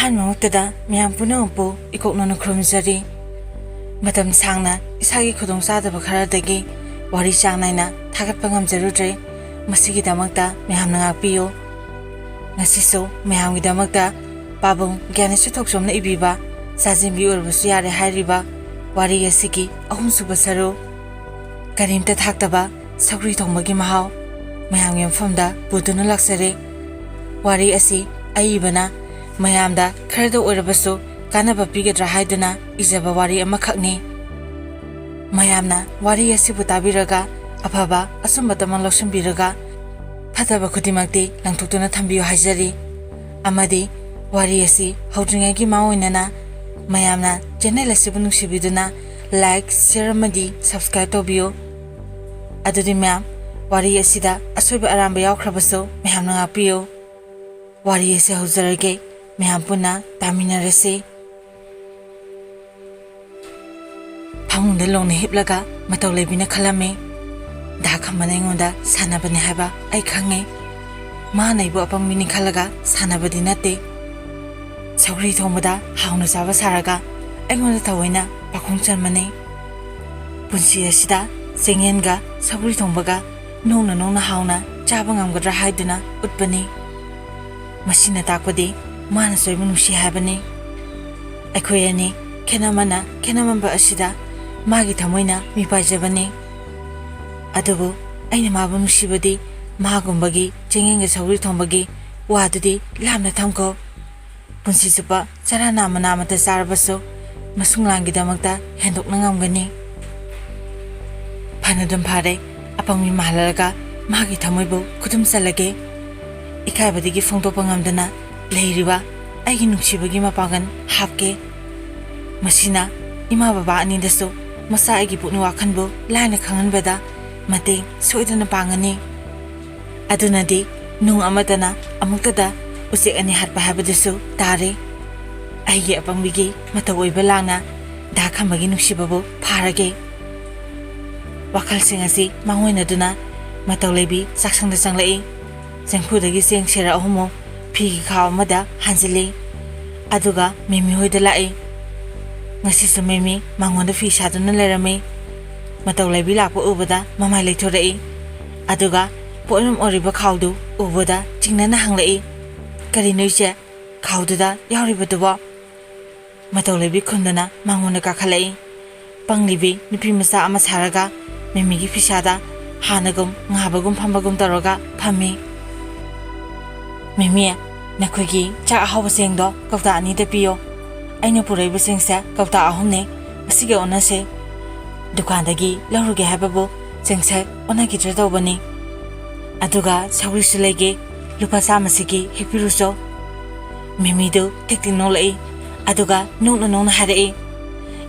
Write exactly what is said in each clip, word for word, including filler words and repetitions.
ꯑꯍꯥꯟꯕꯃꯛꯇꯗ ꯃꯌꯥꯝ ꯄꯨꯝꯅꯃꯛꯄꯨ ꯏꯀꯣꯛꯅꯅ ꯈꯨꯔꯨꯝꯖꯔꯤ꯫ ꯃꯇꯝ ꯁꯥꯡꯅ ꯏꯁꯥꯒꯤ ꯈꯨꯗꯣꯡꯆꯥꯗꯕ ꯈꯔꯗꯒꯤ ꯋꯥꯔꯤ ꯆꯥꯡ ꯅꯥꯏꯅ ꯊꯥꯒꯠꯄ ꯉꯝꯖꯔꯨꯗ꯭ꯔꯦ꯫ ꯃꯁꯤꯒꯤꯗꯃꯛꯇ ꯃꯌꯥꯝꯅ ꯉꯥꯛꯄꯤꯌꯨ꯫ ꯉꯁꯤꯁꯨ ꯃꯌꯥꯝꯒꯤꯗꯃꯛꯇ ꯄꯥꯕꯨꯡ ꯒ꯭ꯌꯥꯅꯦꯁꯣꯔ ꯊꯣꯛꯆꯣꯝꯅ ꯏꯕꯤꯕ ꯆꯥꯖꯤꯟꯕꯤ ꯑꯣꯏꯔꯕꯁꯨ ꯌꯥꯔꯦ ꯍꯥꯏꯔꯤꯕ ꯋꯥꯔꯤ ꯑꯁꯤꯒꯤ ꯑꯍꯨꯝꯁꯨꯕ ꯁꯔꯨꯛ, ꯀꯔꯤꯝꯇ ꯊꯥꯛꯇꯕ ꯁꯧꯒ꯭ꯔꯤ ꯊꯣꯡꯕꯒꯤ ꯃꯍꯥꯎ ꯃꯌꯥꯝꯒꯤ ꯃꯐꯝꯗ ꯄꯨꯗꯨꯅ ꯂꯥꯛꯆꯔꯦ꯫ ꯋꯥꯔꯤ ꯑꯁꯤ ꯑꯏꯕꯅ ꯃꯌꯥꯝꯗ ꯈꯔꯗ ꯑꯣꯏꯔꯕꯁꯨ ꯀꯥꯟꯅꯕ ꯄꯤꯒꯗ꯭ꯔꯥ ꯍꯥꯏꯗꯨꯅ ꯏꯖꯕ ꯋꯥꯔꯤ ꯑꯃꯈꯛꯅꯤ꯫ ꯃꯌꯥꯝꯅ ꯋꯥꯔꯤ ꯑꯁꯤꯕꯨ ꯇꯥꯕꯤꯔꯒ ꯑꯐꯕ ꯑꯆꯨꯝꯕꯇꯃꯛ ꯂꯧꯁꯤꯟꯕꯤꯔꯒ ꯐꯠꯇꯕ ꯈꯨꯗꯤꯡꯃꯛꯇꯤ ꯂꯪꯊꯣꯛꯇꯨꯅ ꯊꯝꯕꯤꯌꯨ ꯍꯥꯏꯖꯔꯤ꯫ ꯑꯃꯗꯤ ꯋꯥꯔꯤ ꯑꯁꯤ ꯍꯧꯗ꯭ꯔꯤꯉꯩꯒꯤ ꯃꯥꯡꯑꯣꯏꯅꯅ ꯃꯌꯥꯝꯅ ꯆꯦꯅꯦꯜ ꯑꯁꯤꯕꯨ ꯅꯨꯡꯁꯤꯕꯤꯗꯨꯅ ꯂꯥꯏꯛ, ꯁꯤꯌꯔ ꯑꯃꯗꯤ ꯁꯕꯁꯀ꯭ꯔꯥꯏꯕ ꯇꯧꯕꯤꯌꯨ꯫ ꯑꯗꯨꯗꯤ ꯃꯌꯥꯝ, ꯋꯥꯔꯤ ꯑꯁꯤꯗ ꯑꯁꯣꯏꯕ ꯑꯔꯥꯟꯕ ꯌꯥꯎꯈ꯭ꯔꯕꯁꯨ ꯃꯌꯥꯝꯅ ꯉꯥꯛꯄꯤꯌꯨ꯫ ꯋꯥꯔꯤ ꯑꯁꯤ ꯍꯧꯖꯔꯒꯦ, ꯃꯌꯥꯝ ꯄꯨꯟꯅ ꯇꯥꯃꯤꯟꯅꯔꯁꯤ꯫ ꯐꯃꯨꯡꯗ ꯂꯣꯡꯅ ꯍꯤꯞꯂꯒ ꯃꯇꯧ ꯂꯩꯕꯤꯅ ꯈꯜꯂꯝꯃꯤ, "ꯗꯥ ꯈꯝꯕꯅ ꯑꯩꯉꯣꯟꯗ ꯁꯥꯟꯅꯕꯅꯤ ꯍꯥꯏꯕ ꯑꯩ ꯈꯪꯉꯤ꯫ ꯃꯥꯅ ꯑꯩꯕꯨ ꯑꯄꯪꯕꯤꯅꯤ ꯈꯜꯂꯒ ꯁꯥꯟꯅꯕꯗꯤ ꯅꯠꯇꯦ꯫ ꯁꯧꯒ꯭ꯔꯤ ꯊꯣꯡꯕꯗ ꯍꯥꯎꯅ ꯆꯥꯕ ꯁꯥꯔꯒ ꯑꯩꯉꯣꯟꯗ ꯊꯑꯣꯏꯅ ꯄꯥꯈꯣꯡ ꯆꯟꯕꯅꯤ꯫ ꯄꯨꯟꯁꯤ ꯑꯁꯤꯗ ꯆꯦꯡꯌꯦꯟꯒ ꯁꯧꯒ꯭ꯔꯤ ꯊꯣꯡꯕꯒ ꯅꯣꯡꯅ ꯅꯣꯡꯅ ꯍꯥꯎꯅ ꯆꯥꯕ ꯉꯝꯒꯗ꯭ꯔꯥ ꯍꯥꯏꯗꯨꯅ ꯎꯠꯄꯅꯤ꯫ ꯃꯁꯤꯅ ꯇꯥꯛꯄꯗꯤ ꯃꯥꯅꯁꯨ ꯑꯩꯕꯨ ꯅꯨꯡꯁꯤ ꯍꯥꯏꯕꯅꯤ꯫ ꯑꯩꯈꯣꯏ ꯑꯅꯤ ꯈꯦꯠꯅꯃꯟꯅ ꯈꯦꯠꯅꯃꯟꯕ ꯑꯁꯤꯗ ꯃꯥꯒꯤ ꯊꯃꯣꯏꯅ ꯃꯤꯄꯥꯏꯖꯕꯅꯤ꯫ ꯑꯗꯨꯕꯨ ꯑꯩꯅ ꯃꯥꯕꯨ ꯅꯨꯡꯁꯤꯕꯗꯤ ꯃꯥꯒꯨꯝꯕꯒꯤ ꯆꯦꯡꯌꯦꯟꯒ ꯁꯧꯒ꯭ꯔꯤ ꯊꯣꯡꯕꯒꯤ ꯋꯥꯗꯨꯗꯤ ꯂꯥꯞꯅ ꯊꯝꯈꯣ꯫ ꯄꯨꯟꯁꯤ ꯆꯨꯞꯄ ꯆꯔꯥ ꯅꯥꯝꯃ ꯅꯥꯝꯃꯇ ꯆꯥꯔꯕꯁꯨ ꯃꯁꯨꯡꯂꯥꯡꯒꯤꯗꯃꯛꯇ ꯍꯦꯟꯗꯣꯛꯅ ꯉꯝꯒꯅꯤ꯫ ꯐꯅꯗꯨꯝ ꯐꯔꯦ, ꯑꯄꯪꯕꯤ ꯃꯥꯜꯂꯒ ꯃꯥꯒꯤ ꯊꯃꯣꯏꯕꯨ ꯈꯨꯗꯨꯝ ꯆꯜꯂꯒꯦ꯫ ꯏꯀꯥꯏꯕꯗꯒꯤ ꯐꯣꯡꯗꯣꯛꯄ ꯉꯝꯗꯅ ꯂꯩꯔꯤꯕ ꯑꯩꯒꯤ ꯅꯨꯡꯁꯤꯕꯒꯤ ꯃꯄꯥꯡꯒꯜ ꯍꯥꯞꯀꯦ꯫ ꯃꯁꯤꯅ ꯏꯃꯥ ꯕꯕꯥ ꯑꯅꯤꯗꯁꯨ ꯃꯆꯥ ꯑꯩꯒꯤ ꯄꯨꯛꯅꯤꯡ ꯋꯥꯈꯜꯕꯨ ꯂꯥꯏꯅ ꯈꯪꯍꯟꯕꯗ ꯃꯇꯦꯡ ꯁꯣꯏꯗꯅ ꯄꯥꯡꯒꯅꯤ꯫ ꯑꯗꯨꯅꯗꯤ ꯅꯨꯡ ꯑꯃꯠꯇꯅ ꯑꯃꯨꯛꯇꯗ ꯎꯆꯦꯛ ꯑꯅꯤ ꯍꯥꯠꯄ ꯍꯥꯏꯕꯗꯨꯁꯨ ꯇꯥꯔꯦ꯫ ꯑꯩꯒꯤ ꯑꯄꯪꯕꯤꯒꯤ ꯃꯇꯧ ꯑꯣꯏꯕ ꯂꯥꯡꯅ ꯗꯥ ꯈꯝꯕꯒꯤ ꯅꯨꯡꯁꯤꯕꯕꯨ ꯐꯥꯔꯒꯦ꯫" ꯋꯥꯈꯜꯁꯤꯡ ꯑꯁꯤ ꯃꯥꯡꯑꯣꯏꯅꯗꯨꯅ ꯃꯇꯧ ꯂꯩꯕꯤ ꯆꯥꯛꯁꯪꯗ ꯆꯪꯂꯛꯏ꯫ ꯆꯦꯡꯐꯨꯗꯒꯤ ꯆꯦꯡ ꯁꯦꯔ ꯑꯍꯨꯝꯃꯨꯛ ꯐꯤꯒꯤ ꯈꯥꯎ ꯑꯃꯗ ꯍꯥꯟꯖꯤꯜꯂꯤ꯫ ꯑꯗꯨꯒ ꯃꯦꯃꯤ ꯍꯣꯏꯗ ꯂꯥꯛꯏ꯫ ꯉꯁꯤꯁꯨ ꯃꯦꯃꯤ ꯃꯉꯣꯟꯗ ꯐꯤ ꯁꯥꯗꯨꯅ ꯂꯩꯔꯝꯃꯤ꯫ ꯃꯇꯧ ꯂꯩꯕꯤ ꯂꯥꯛꯄ ꯎꯕꯗ ꯃꯃꯥꯏ ꯂꯩꯊꯣꯔꯛꯏ꯫ ꯑꯗꯨꯒ ꯄꯣꯠꯂꯨꯝ ꯑꯣꯏꯔꯤꯕ ꯈꯥꯎꯗꯨ ꯎꯕꯗ ꯆꯤꯡꯅꯅ ꯍꯪꯂꯛꯏ, "ꯀꯔꯤꯅꯣ ꯏꯆꯦ? ꯈꯥꯎꯗꯨꯗ ꯌꯥꯎꯔꯤꯕꯗꯨꯕꯣ?" ꯃꯇꯧ ꯂꯩꯕꯤ ꯈꯨꯝꯗꯅ ꯃꯉꯣꯟꯗ ꯀꯥꯈꯠꯂꯛꯏ꯫ ꯄꯪꯂꯤꯕꯤ ꯅꯨꯄꯤ ꯃꯆꯥ ꯑꯃ ꯁꯥꯔꯒ ꯃꯦꯃꯤꯒꯤ ꯐꯤꯁꯥꯗ ꯍꯥꯟꯅꯒꯨꯝ ꯉꯥꯕꯒꯨꯝ ꯐꯝꯕꯒꯨꯝ ꯇꯧꯔꯒ ꯐꯝꯃꯤ꯫ "ꯃꯦꯃꯤ, ꯅꯈꯣꯏꯒꯤ ꯆꯥꯛ ꯑꯍꯥꯎꯕ ꯆꯦꯡꯗꯣ ꯀꯧꯇꯥ ꯑꯅꯤꯗ ꯄꯤꯌꯣ꯫ ꯑꯩꯅ ꯄꯨꯔꯛꯏꯕ ꯆꯦꯡꯁꯦ ꯀꯧꯇꯥ ꯑꯍꯨꯝꯅꯤ꯫ ꯃꯁꯤꯒ ꯑꯣꯟꯅꯁꯦ꯫ ꯗꯨꯀꯥꯟꯗꯒꯤ ꯂꯧꯔꯨꯒꯦ ꯍꯥꯏꯕꯕꯨ ꯆꯦꯡꯁꯦ ꯑꯣꯟꯅꯈꯤꯗ꯭ꯔꯦ ꯇꯧꯕꯅꯤ꯫ ꯑꯗꯨꯒ ꯁꯧꯒ꯭ꯔꯤꯁꯨ ꯂꯩꯒꯦ꯫ ꯂꯨꯄꯥ ꯆꯥꯝꯃꯁꯤꯒꯤ ꯍꯦꯛꯄꯤꯔꯨꯆꯣ꯫" ꯃꯦꯃꯤꯗꯨ ꯇꯤꯛ ꯇꯤꯛ ꯅꯣꯛꯂꯛꯏ꯫ ꯑꯗꯨꯒ ꯅꯣꯛꯅ ꯅꯣꯛꯅ ꯍꯥꯏꯔꯛꯏ,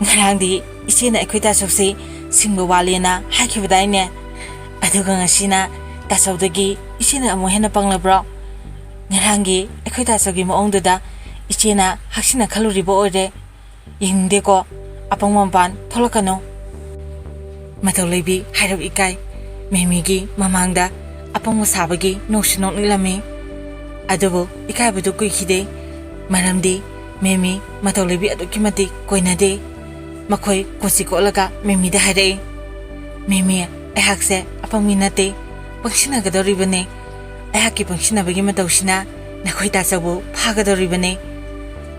"ꯉꯔꯥꯡꯗꯤ ꯏꯆꯦꯅ ꯑꯩꯈꯣꯏ ꯇꯥꯆꯧꯁꯤ ꯁꯤꯡꯕ ꯋꯥꯠꯂꯦꯅ ꯍꯥꯏꯈꯤꯕꯗꯥꯏꯅꯦ? ꯑꯗꯨꯒ ꯉꯁꯤꯅ ꯇꯥꯆꯧꯗꯒꯤ ꯏꯆꯦꯅ ꯑꯃꯨꯛ ꯍꯦꯟꯅ ꯄꯪꯂꯕ꯭ꯔꯣ? ꯉꯔꯥꯡꯒꯤ ꯑꯩꯈꯣꯏ ꯇꯥꯆꯧꯒꯤ ꯃꯑꯣꯡꯗꯨꯗ ꯏꯆꯦꯅ ꯍꯛꯁꯤꯟꯅ ꯈꯜꯂꯨꯔꯤꯕ ꯑꯣꯏꯔꯦ꯫ ꯌꯦꯡꯅꯤꯡꯗꯦꯀꯣ, ꯑꯄꯪꯕ ꯃꯄꯥꯟ ꯊꯣꯛꯂꯛꯀꯅꯨ꯫" ꯃꯇꯧ ꯂꯩꯕꯤ ꯍꯥꯏꯔꯞ ꯏꯀꯥꯏ꯫ ꯃꯦꯃꯤꯒꯤ ꯃꯃꯥꯡꯗ ꯑꯄꯪꯕ ꯁꯥꯕꯒꯤ ꯅꯣꯛꯁꯨ ꯅꯣꯛꯅꯤꯡꯂꯝꯃꯤ꯫ ꯑꯗꯨꯕꯨ ꯏꯀꯥꯏꯕꯗꯨ ꯀꯨꯏꯈꯤꯗꯦ꯫ ꯃꯔꯝꯗꯤ ꯃꯦꯃꯤ ꯃꯇꯧ ꯂꯩꯕꯤ ꯑꯗꯨꯛꯀꯤ ꯃꯇꯤꯛ ꯀꯣꯏꯅꯗꯦ꯫ ꯃꯈꯣꯏ ꯀꯣꯆꯤ ꯀꯣꯠꯂꯒ ꯃꯦꯃꯤꯗ ꯍꯥꯏꯔꯛꯏ, "ꯃꯦꯃꯤ, ꯑꯩꯍꯥꯛꯁꯦ ꯑꯄꯪꯕꯤ ꯅꯠꯇꯦ, ꯄꯪꯁꯤꯟꯅꯒꯗꯧꯔꯤꯕꯅꯤ꯫ ꯑꯩꯍꯥꯛꯀꯤ ꯄꯪꯁꯤꯟꯅꯕꯒꯤ ꯃꯇꯧꯁꯤꯅ ꯅꯈꯣꯏ ꯇꯥꯆꯧꯕꯨ ꯐꯥꯒꯗꯧꯔꯤꯕꯅꯤ꯫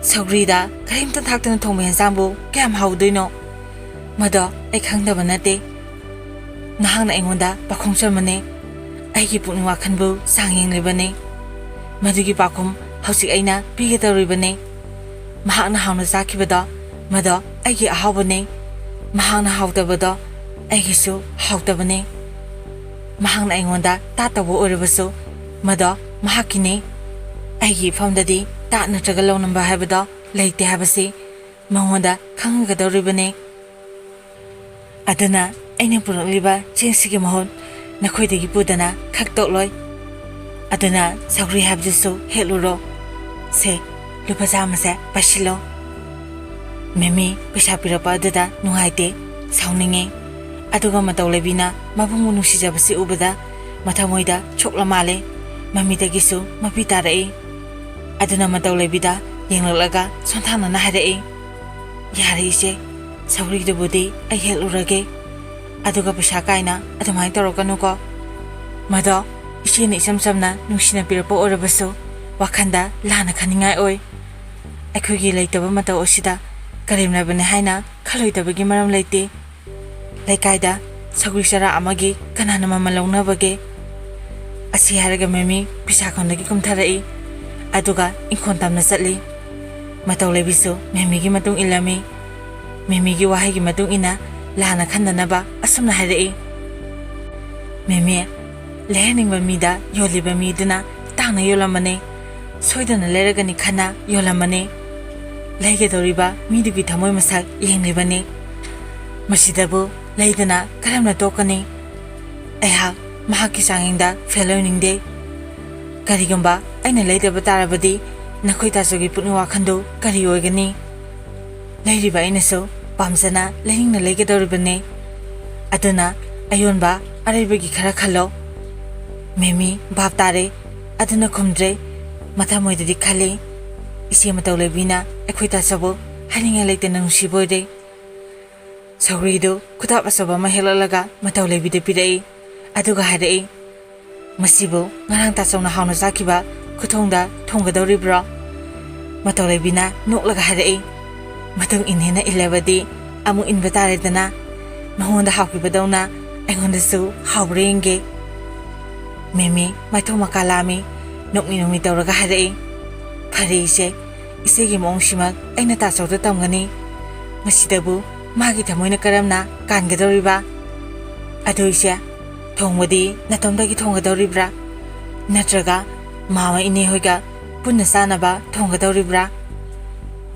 ꯁꯧꯒ꯭ꯔꯤꯗ ꯀꯔꯤꯝꯇ ꯊꯥꯛꯇꯅ ꯊꯣꯡꯕ ꯌꯦꯟꯁꯥꯡꯕꯨ ꯀꯌꯥꯝ ꯍꯥꯎꯗꯣꯏꯅꯣ? ꯃꯗꯣ ꯑꯩ ꯈꯪꯗꯕ ꯅꯠꯇꯦ꯫ ꯅꯍꯥꯛꯅ ꯑꯩꯉꯣꯟꯗ ꯄꯥꯈꯣꯡ ꯆꯟꯕꯅꯦ꯫ ꯑꯩꯒꯤ ꯄꯨꯛꯅꯤꯡ ꯋꯥꯈꯜꯕꯨ ꯆꯥꯡ ꯌꯦꯡꯂꯤꯕꯅꯤ꯫ ꯃꯗꯨꯒꯤ ꯄꯥꯎꯈꯨꯝ ꯍꯧꯖꯤꯛ ꯑꯩꯅ ꯄꯤꯒꯗꯧꯔꯤꯕꯅꯤ꯫ ꯃꯍꯥꯛꯅ ꯍꯥꯎꯅ ꯆꯥꯈꯤꯕꯗꯣ, ꯃꯗꯣ ꯑꯩꯒꯤ ꯑꯍꯥꯎꯕꯅꯤ꯫ ꯃꯍꯥꯛꯅ ꯍꯥꯎꯇꯕꯗꯣ, ꯑꯩꯒꯤꯁꯨ ꯍꯥꯎꯇꯕꯅꯤ꯫ ꯃꯍꯥꯛꯅ ꯑꯩꯉꯣꯟꯗ ꯇꯥꯠ ꯇꯧꯕ ꯑꯣꯏꯔꯕꯁꯨ, ꯃꯗꯣ ꯃꯍꯥꯛꯀꯤꯅꯤ꯫ ꯑꯩꯒꯤ ꯏꯐꯝꯗꯗꯤ ꯇꯥꯠ ꯅꯠꯇ꯭ꯔꯒ ꯂꯧꯅꯝꯕ ꯍꯥꯏꯕꯗꯣ ꯂꯩꯇꯦ ꯍꯥꯏꯕꯁꯤ ꯃꯉꯣꯟꯗ ꯈꯪꯍꯟꯒꯗꯧꯔꯤꯕꯅꯤ꯫ ꯑꯗꯨꯅ ꯑꯩꯅ ꯄꯨꯔꯛꯂꯤꯕ ꯆꯦꯡꯁꯤꯒꯤ ꯃꯍꯨꯠ ꯅꯈꯣꯏꯗꯒꯤ ꯄꯨꯗꯅ ꯈꯛꯇꯣꯛꯂꯣꯏ꯫ ꯑꯗꯨꯅ ꯁꯧꯒ꯭ꯔꯤ ꯍꯥꯏꯕꯗꯨꯁꯨ ꯍꯦꯛꯂꯨꯔꯣ꯫ ꯁꯦ, ꯂꯨꯄꯥ ꯆꯥꯝꯃꯁꯦ ꯄꯥꯏꯁꯤꯜꯂꯣ꯫" ꯃꯦꯃꯤ ꯄꯩꯁꯥ ꯄꯤꯔꯛꯄ ꯑꯗꯨꯗ ꯅꯨꯡꯉꯥꯏꯇꯦ, ꯁꯥꯎꯅꯤꯡꯉꯤ꯫ ꯑꯗꯨꯒ ꯃꯇꯧ ꯂꯩꯕꯤꯅ ꯃꯕꯨꯡꯕꯨ ꯅꯨꯡꯁꯤꯖꯕꯁꯤ ꯎꯕꯗ ꯃꯊꯃꯣꯏꯗ ꯁꯣꯛꯂ ꯃꯥꯜꯂꯦ꯫ ꯃꯃꯤꯗꯒꯤꯁꯨ ꯃꯄꯤ ꯇꯥꯔꯛꯏ꯫ ꯑꯗꯨꯅ ꯃꯇꯧ ꯂꯩꯕꯤꯗ ꯌꯦꯡꯂꯛꯂꯒ ꯁꯣꯟꯊꯥꯅꯅ ꯍꯥꯏꯔꯛꯏ, "ꯌꯥꯔꯦ ꯏꯆꯦ, ꯁꯧꯒ꯭ꯔꯤꯗꯨꯕꯨꯗꯤ ꯑꯩ ꯍꯦꯛꯂꯨꯔꯒꯦ꯫ ꯑꯗꯨꯒ ꯄꯩꯁꯥ ꯀꯥꯏꯅ ꯑꯗꯨꯃꯥꯏꯅ ꯇꯧꯔꯛꯀꯅꯨꯀꯣ꯫ ꯃꯗꯣ ꯏꯆꯦꯅ ꯏꯆꯝ ꯆꯝꯅ ꯅꯨꯡꯁꯤꯅ ꯄꯤꯔꯛꯄ ꯑꯣꯏꯔꯕꯁꯨ ꯋꯥꯈꯟꯗ ꯂꯥꯟꯅ ꯈꯟꯅꯤꯡꯉꯥꯏ ꯑꯣꯏ꯫ ꯑꯩꯈꯣꯏꯒꯤ ꯂꯩꯇꯕ ꯃꯇꯧ ꯑꯁꯤꯗ ꯀꯔꯦꯝꯅꯕꯅꯤ ꯍꯥꯏꯅ ꯈꯜꯂꯣꯏꯗꯕꯒꯤ ꯃꯔꯝ ꯂꯩꯇꯦ꯫ ꯂꯩꯀꯥꯏꯗ ꯁꯧꯒ꯭ꯔꯤ ꯆꯔꯥ ꯑꯃꯒꯤ ꯀꯅꯥꯅ ꯃꯃꯜ ꯂꯧꯅꯕꯒꯦ?" ꯑꯁꯤ ꯍꯥꯏꯔꯒ ꯃꯦꯃꯤ ꯄꯩꯁꯥ ꯈꯣꯟꯗꯒꯤ ꯀꯨꯝꯊꯔꯛꯏ, ꯑꯗꯨꯒ ꯏꯪꯈꯣꯜ ꯇꯝꯅ ꯆꯠꯂꯤ꯫ ꯃꯇꯧ ꯂꯩꯕꯤꯁꯨ ꯃꯦꯃꯤꯒꯤ ꯃꯇꯨꯡ ꯏꯜꯂꯝꯃꯤ꯫ ꯃꯦꯃꯤꯒꯤ ꯋꯥꯍꯩꯒꯤ ꯃꯇꯨꯡ ꯏꯟꯅ ꯂꯥꯟꯅ ꯈꯟꯗꯅꯕ ꯑꯁꯨꯝꯅ ꯍꯥꯏꯔꯛꯏ, "ꯃꯦꯃꯤ, ꯂꯩꯍꯟꯅꯤꯡꯕ ꯃꯤꯗ ꯌꯣꯜꯂꯤꯕ ꯃꯤꯗꯨꯅ ꯇꯥꯡꯅ ꯌꯣꯜꯂꯝꯕꯅꯤ꯫ ꯁꯣꯏꯗꯅ ꯂꯩꯔꯒꯅꯤ ꯈꯟꯅ ꯌꯣꯜꯂꯝꯕꯅꯤ꯫ ꯂꯩꯒꯗꯧꯔꯤꯕ ꯃꯤꯗꯨꯒꯤ ꯊꯃꯣꯏ ꯃꯁꯛ ꯌꯦꯡꯂꯤꯕꯅꯤ꯫ ꯃꯁꯤꯗꯕꯨ ꯂꯩꯗꯅ ꯀꯔꯝꯅ ꯇꯣꯛꯀꯅꯤ? ꯑꯩꯍꯥꯛ ꯃꯍꯥꯛꯀꯤ ꯆꯥꯡꯌꯦꯡꯗ ꯐꯦꯜ ꯑꯣꯏꯅꯤꯡꯗꯦ꯫ ꯀꯔꯤꯒꯨꯝꯕ ꯑꯩꯅ ꯂꯩꯗꯕ ꯇꯥꯔꯕꯗꯤ ꯅꯈꯣꯏ ꯇꯥꯆꯧꯒꯤ ꯄꯨꯛꯅꯤꯡ ꯋꯥꯈꯜꯗꯨ ꯀꯔꯤ ꯑꯣꯏꯒꯅꯤ? ꯂꯩꯔꯤꯕ ꯑꯩꯅꯁꯨ ꯄꯥꯝꯖꯅ ꯂꯩꯅꯤꯡꯅ ꯂꯩꯒꯗꯧꯔꯤꯕꯅꯤ꯫ ꯑꯗꯨꯅ ꯑꯌꯣꯟꯕ ꯑꯔꯩꯕꯒꯤ ꯈꯔ ꯈꯜꯂꯣ꯫" ꯃꯦꯃꯤ ꯚꯥꯞ ꯇꯥꯔꯦ꯫ ꯑꯗꯨꯅ ꯈꯨꯝꯗ꯭ꯔꯦ꯫ ꯃꯊꯃꯣꯏꯗꯗꯤ ꯈꯜꯂꯤ, "ꯏꯆꯦ ꯃꯇꯧ ꯂꯩꯕꯤꯅ ꯑꯩꯈꯣꯏ ꯇꯥꯆꯧꯕꯨ ꯍꯥꯏꯅꯤꯡꯉꯥꯏ ꯂꯩꯇꯅ ꯅꯨꯡꯁꯤꯕ ꯑꯣꯏꯔꯦ꯫" ꯁꯧꯒ꯭ꯔꯤꯗꯨ ꯈꯨꯗꯥꯞ ꯑꯆꯧꯕ ꯑꯃ ꯍꯦꯛꯂꯛꯂꯒ ꯃꯇꯧ ꯂꯩꯕꯤꯗ ꯄꯤꯔꯛꯏ꯫ ꯑꯗꯨꯒ ꯍꯥꯏꯔꯛꯏ, "ꯃꯁꯤꯕꯨ ꯉꯔꯥꯡ ꯇꯥꯆꯧꯅ ꯍꯥꯎꯅ ꯆꯥꯈꯤꯕ ꯈꯨꯊꯣꯡꯗ ꯊꯣꯡꯒꯗꯧꯔꯤꯕ꯭ꯔꯣ?" ꯃꯇꯧ ꯂꯩꯕꯤꯅ ꯅꯣꯛꯂꯒ ꯍꯥꯏꯔꯛꯏ, "ꯃꯇꯨꯡ ꯏꯟꯅꯦꯅ ꯏꯜꯂꯕꯗꯤ ꯑꯃꯨꯛ ꯏꯟꯕ ꯇꯥꯔꯦꯗꯅ꯫ ꯃꯉꯣꯟꯗ ꯍꯥꯎꯈꯤꯕꯗꯧꯅ ꯑꯩꯉꯣꯟꯗꯁꯨ ꯍꯥꯎꯕ꯭ꯔꯥ ꯌꯦꯡꯒꯦ꯫" ꯃꯦꯃꯤ ꯃꯥꯏꯊꯣꯡ ꯃꯀꯥ ꯂꯥꯝꯃꯤ꯫ ꯅꯣꯛꯃꯤ ꯅꯣꯛꯃꯤ ꯇꯧꯔꯒ ꯍꯥꯏꯔꯛꯏ, "ꯐꯔꯦ ꯏꯆꯦ, ꯏꯆꯦꯒꯤ ꯃꯑꯣꯡꯁꯤꯃꯛ ꯑꯩꯅ ꯇꯥꯆꯧꯗ ꯇꯝꯒꯅꯤ꯫ ꯃꯁꯤꯗꯕꯨ ꯃꯥꯒꯤ ꯊꯃꯣꯏꯅ ꯀꯔꯝꯅ ꯀꯥꯟꯒꯗꯧꯔꯤꯕ? ꯑꯗꯨ ꯏꯆꯦ, ꯊꯣꯡꯕꯗꯤ ꯅꯇꯣꯝꯗꯒꯤ ꯊꯣꯡꯒꯗꯧꯔꯤꯕ꯭ꯔꯥ? ꯅꯠꯇ꯭ꯔꯒ ꯃꯥꯃ ꯏꯅꯦ ꯍꯣꯏꯒ ꯄꯨꯟꯅ ꯆꯥꯅꯕ ꯊꯣꯡꯒꯗꯧꯔꯤꯕ꯭ꯔꯥ?"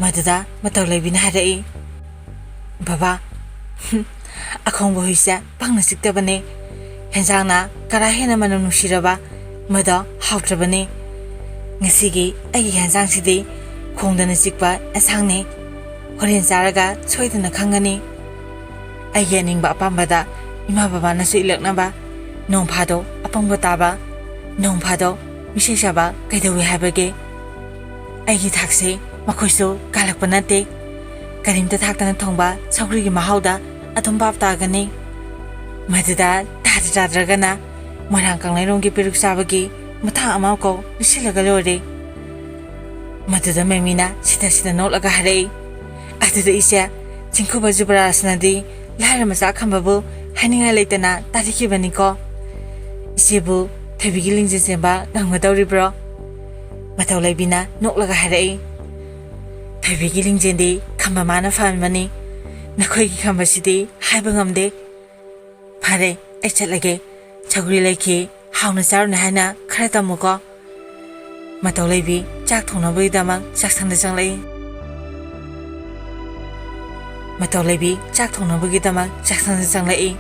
ꯃꯗꯨꯗ ꯃꯇꯧ ꯂꯩꯕꯤꯅ ꯍꯥꯏꯔꯛꯏ, "ꯕꯕꯥ, ꯑꯈꯣꯡꯕ ꯍꯨꯏꯁꯦ ꯄꯪꯅ ꯆꯤꯛꯇꯕꯅꯦ꯫ ꯍꯦꯟꯖꯥꯡꯅ ꯀꯔꯥ ꯍꯦꯟꯅ ꯃꯅꯝ ꯅꯨꯡꯁꯤꯔꯕ ꯃꯗꯣ ꯍꯥꯎꯇ꯭ꯔꯕꯅꯦ꯫ ꯉꯁꯤꯒꯤ ꯑꯩꯒꯤ ꯍꯦꯟꯖꯥꯡꯁꯤꯗꯤ ꯈꯣꯡꯗꯅ ꯆꯤꯛꯄ ꯑꯦꯟꯁꯥꯡꯅꯦ꯫ ꯍꯣꯔꯦꯟ ꯆꯥꯔꯒ ꯁꯣꯏꯗꯅ ꯈꯪꯒꯅꯤ꯫ ꯑꯩꯒꯤ ꯑꯅꯤꯡꯕ ꯑꯄꯥꯝꯕꯗ ꯏꯃꯥ ꯕꯕꯥꯅꯁꯨ ꯏꯜꯂꯛꯅꯕ꯫ ꯅꯣꯡ ꯐꯥꯗꯣꯛ ꯑꯄꯪꯕ ꯇꯥꯕ, ꯅꯣꯡ ꯐꯥꯗꯣꯛ ꯃꯤꯁꯦꯛ ꯆꯥꯕ ꯀꯩꯗꯧꯏ ꯍꯥꯏꯕꯒꯦ?" ꯑꯩꯒꯤ ꯊꯥꯛꯁꯦ ꯃꯈꯣꯏꯁꯨ ꯀꯥꯜꯂꯛꯄ ꯅꯠꯇꯦ꯫ ꯀꯔꯤꯝꯇ ꯊꯥꯛꯇꯅ ꯊꯣꯡꯕ ꯁꯧꯒ꯭ꯔꯤꯒꯤ ꯃꯍꯥꯎꯗ ꯑꯗꯨꯝ ꯚꯥꯞ ꯇꯥꯒꯅꯤ꯫ ꯃꯗꯨꯗ ꯇꯥꯗ ꯇꯥꯗ꯭ꯔꯒꯅ ꯃꯣꯏꯔꯥꯡ ꯀꯪꯂꯩꯔꯣꯡꯒꯤ ꯄꯦꯔꯨꯛ ꯆꯥꯕꯒꯤ ꯃꯇꯥꯡ ꯑꯃ ꯀꯧ ꯂꯤꯁꯤꯜꯂꯒ ꯂꯣꯏꯔꯦ꯫ ꯃꯗꯨꯗ ꯃꯦꯃꯤꯅ ꯁꯤꯗ ꯁꯤꯗ ꯅꯣꯛꯂꯒ ꯍꯥꯏꯔꯛꯏ, "ꯑꯗꯨꯗ ꯏꯆꯦ, ꯆꯤꯡꯈꯨꯕ ꯖꯨꯕꯔꯥꯖꯅꯗꯤ ꯂꯥꯏꯔ ꯃꯆꯥ ꯈꯝꯕꯕꯨ ꯍꯥꯏꯅꯤꯡꯉꯥꯏ ꯂꯩꯇꯅ ꯇꯥꯕꯤꯈꯤꯕꯅꯤꯀꯣ꯫ ꯏꯆꯦꯕꯨ ꯊꯣꯏꯕꯤꯒꯤ ꯂꯤꯡꯖꯦꯜ ꯆꯦꯟꯕ ꯉꯝꯒꯗꯧꯔꯤꯕ꯭ꯔꯣ?" ꯃꯇꯧ ꯂꯩꯕꯤꯅ ꯅꯣꯛꯂꯒ ꯍꯥꯏꯔꯛꯏ, "ꯊꯣꯏꯕꯤꯒꯤ ꯂꯤꯡꯖꯦꯜꯗꯤ ꯈꯝꯕ ꯃꯥꯅ ꯐꯍꯟꯕꯅꯤ꯫ ꯅꯈꯣꯏꯒꯤ ꯈꯝꯕꯁꯤꯗꯤ ꯍꯥꯏꯕ ꯉꯝꯗꯦ꯫ ꯐꯔꯦ, ꯑꯩ ꯆꯠꯂꯒꯦ꯫ ꯁꯧꯒ꯭ꯔꯤ ꯂꯩꯈꯤ, ꯍꯥꯎꯅ ꯆꯥꯔꯨꯅꯦ ꯍꯥꯏꯅ ꯈꯔ ꯇꯝꯃꯨꯀꯣ꯫" ꯃꯇꯧ ꯂꯩꯕꯤ ꯆꯥꯛ ꯊꯣꯡꯅꯕꯒꯤꯗꯃꯛ ꯆꯥꯛꯁꯪꯗ ꯆꯪꯂꯛꯏ꯫ ꯃꯇꯧ ꯂꯩꯕꯤ ꯆꯥꯛ ꯊꯣꯡꯅꯕꯒꯤꯗꯃꯛ ꯆꯥꯛꯁꯪꯗ ꯆꯪꯂꯛꯏ꯫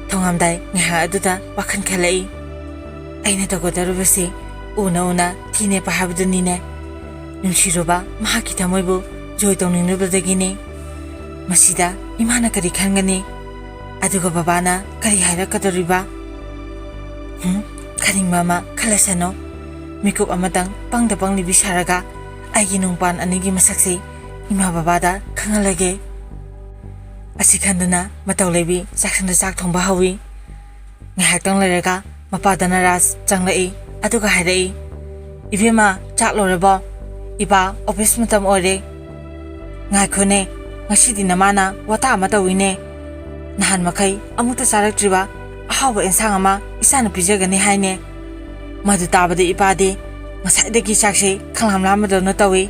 ꯊꯣꯡꯉꯝꯗꯥꯏ ꯉꯥꯏꯍꯥꯛ ꯑꯗꯨꯗ ꯋꯥꯈꯜ ꯈꯜꯂꯛꯏ꯫ ꯑꯩꯅ ꯇꯧꯒꯗꯧꯔꯤꯕꯁꯤ ꯎꯅ ꯎꯅ ꯊꯤ ꯅꯦꯠꯄ ꯍꯥꯏꯕꯗꯨꯅꯤꯅꯦ꯫ ꯅꯨꯡꯁꯤꯔꯨꯕ ꯃꯍꯥꯛꯀꯤ ꯊꯃꯣꯏꯕꯨ ꯖꯣꯏ ꯇꯧꯅꯤꯡꯂꯨꯕꯗꯒꯤꯅꯤ꯫ ꯃꯁꯤꯗ ꯏꯃꯥꯅ ꯀꯔꯤ ꯈꯟꯒꯅꯤ? ꯑꯗꯨꯒ ꯕꯕꯥꯅ ꯀꯔꯤ ꯍꯥꯏꯔꯛꯀꯗꯧꯔꯤꯕ? ꯍꯨꯝ, ꯈꯟꯅꯤꯡꯕ ꯑꯃ ꯈꯜꯂꯁꯅꯨ꯫ ꯃꯤꯀꯨꯞ ꯑꯃꯇꯪ ꯄꯪꯗ ꯄꯪꯂꯤꯕꯤ ꯁꯥꯔꯒ ꯑꯩꯒꯤ ꯅꯨꯡꯄꯥꯟ ꯑꯅꯤꯒꯤ ꯃꯁꯛꯁꯤ ꯏꯃꯥ ꯕꯕꯥꯗ ꯈꯪꯍꯜꯂꯒꯦ꯫ ꯑꯁꯤ ꯈꯟꯗꯨꯅ ꯃꯇꯧ ꯂꯩꯕꯤ ꯆꯥꯛꯁꯪꯗ ꯆꯥꯛ ꯊꯣꯡꯕ ꯍꯧꯏ꯫ ꯉꯥꯏꯍꯥꯛꯇꯪ ꯂꯩꯔꯒ ꯃꯄꯥ ꯙꯅꯔꯥꯖ ꯆꯪꯂꯛꯏ, ꯑꯗꯨꯒ ꯍꯥꯏꯔꯛꯏ, "ꯏꯕꯦꯝꯃ, ꯆꯥꯛ ꯂꯣꯏꯔꯕꯣ? ꯏꯄꯥ ꯑꯣꯐꯤꯁ ꯃꯇꯝ ꯑꯣꯏꯔꯦ꯫" "ꯉꯥꯏꯈꯣꯅꯦ, ꯉꯁꯤꯗꯤ ꯅꯃꯥꯅ ꯋꯥꯇꯥ ꯑꯃ ꯇꯧꯏꯅꯦ꯫ ꯅꯍꯥꯟ ꯃꯈꯩ ꯑꯃꯨꯛꯇ ꯆꯥꯔꯛꯇ꯭ꯔꯤꯕ ꯑꯍꯥꯎꯕ ꯑꯦꯟꯁꯥꯡ ꯑꯃ ꯏꯆꯥꯅ ꯄꯤꯖꯒꯅꯤ ꯍꯥꯏꯅꯦ꯫" ꯃꯗꯨ ꯇꯥꯕꯗ ꯏꯄꯥꯗꯤ ꯉꯁꯥꯏꯗꯒꯤ ꯆꯥꯛꯁꯦ ꯈꯪꯂꯥꯝ ꯂꯥꯝꯕꯗꯧꯅ ꯇꯧꯏ꯫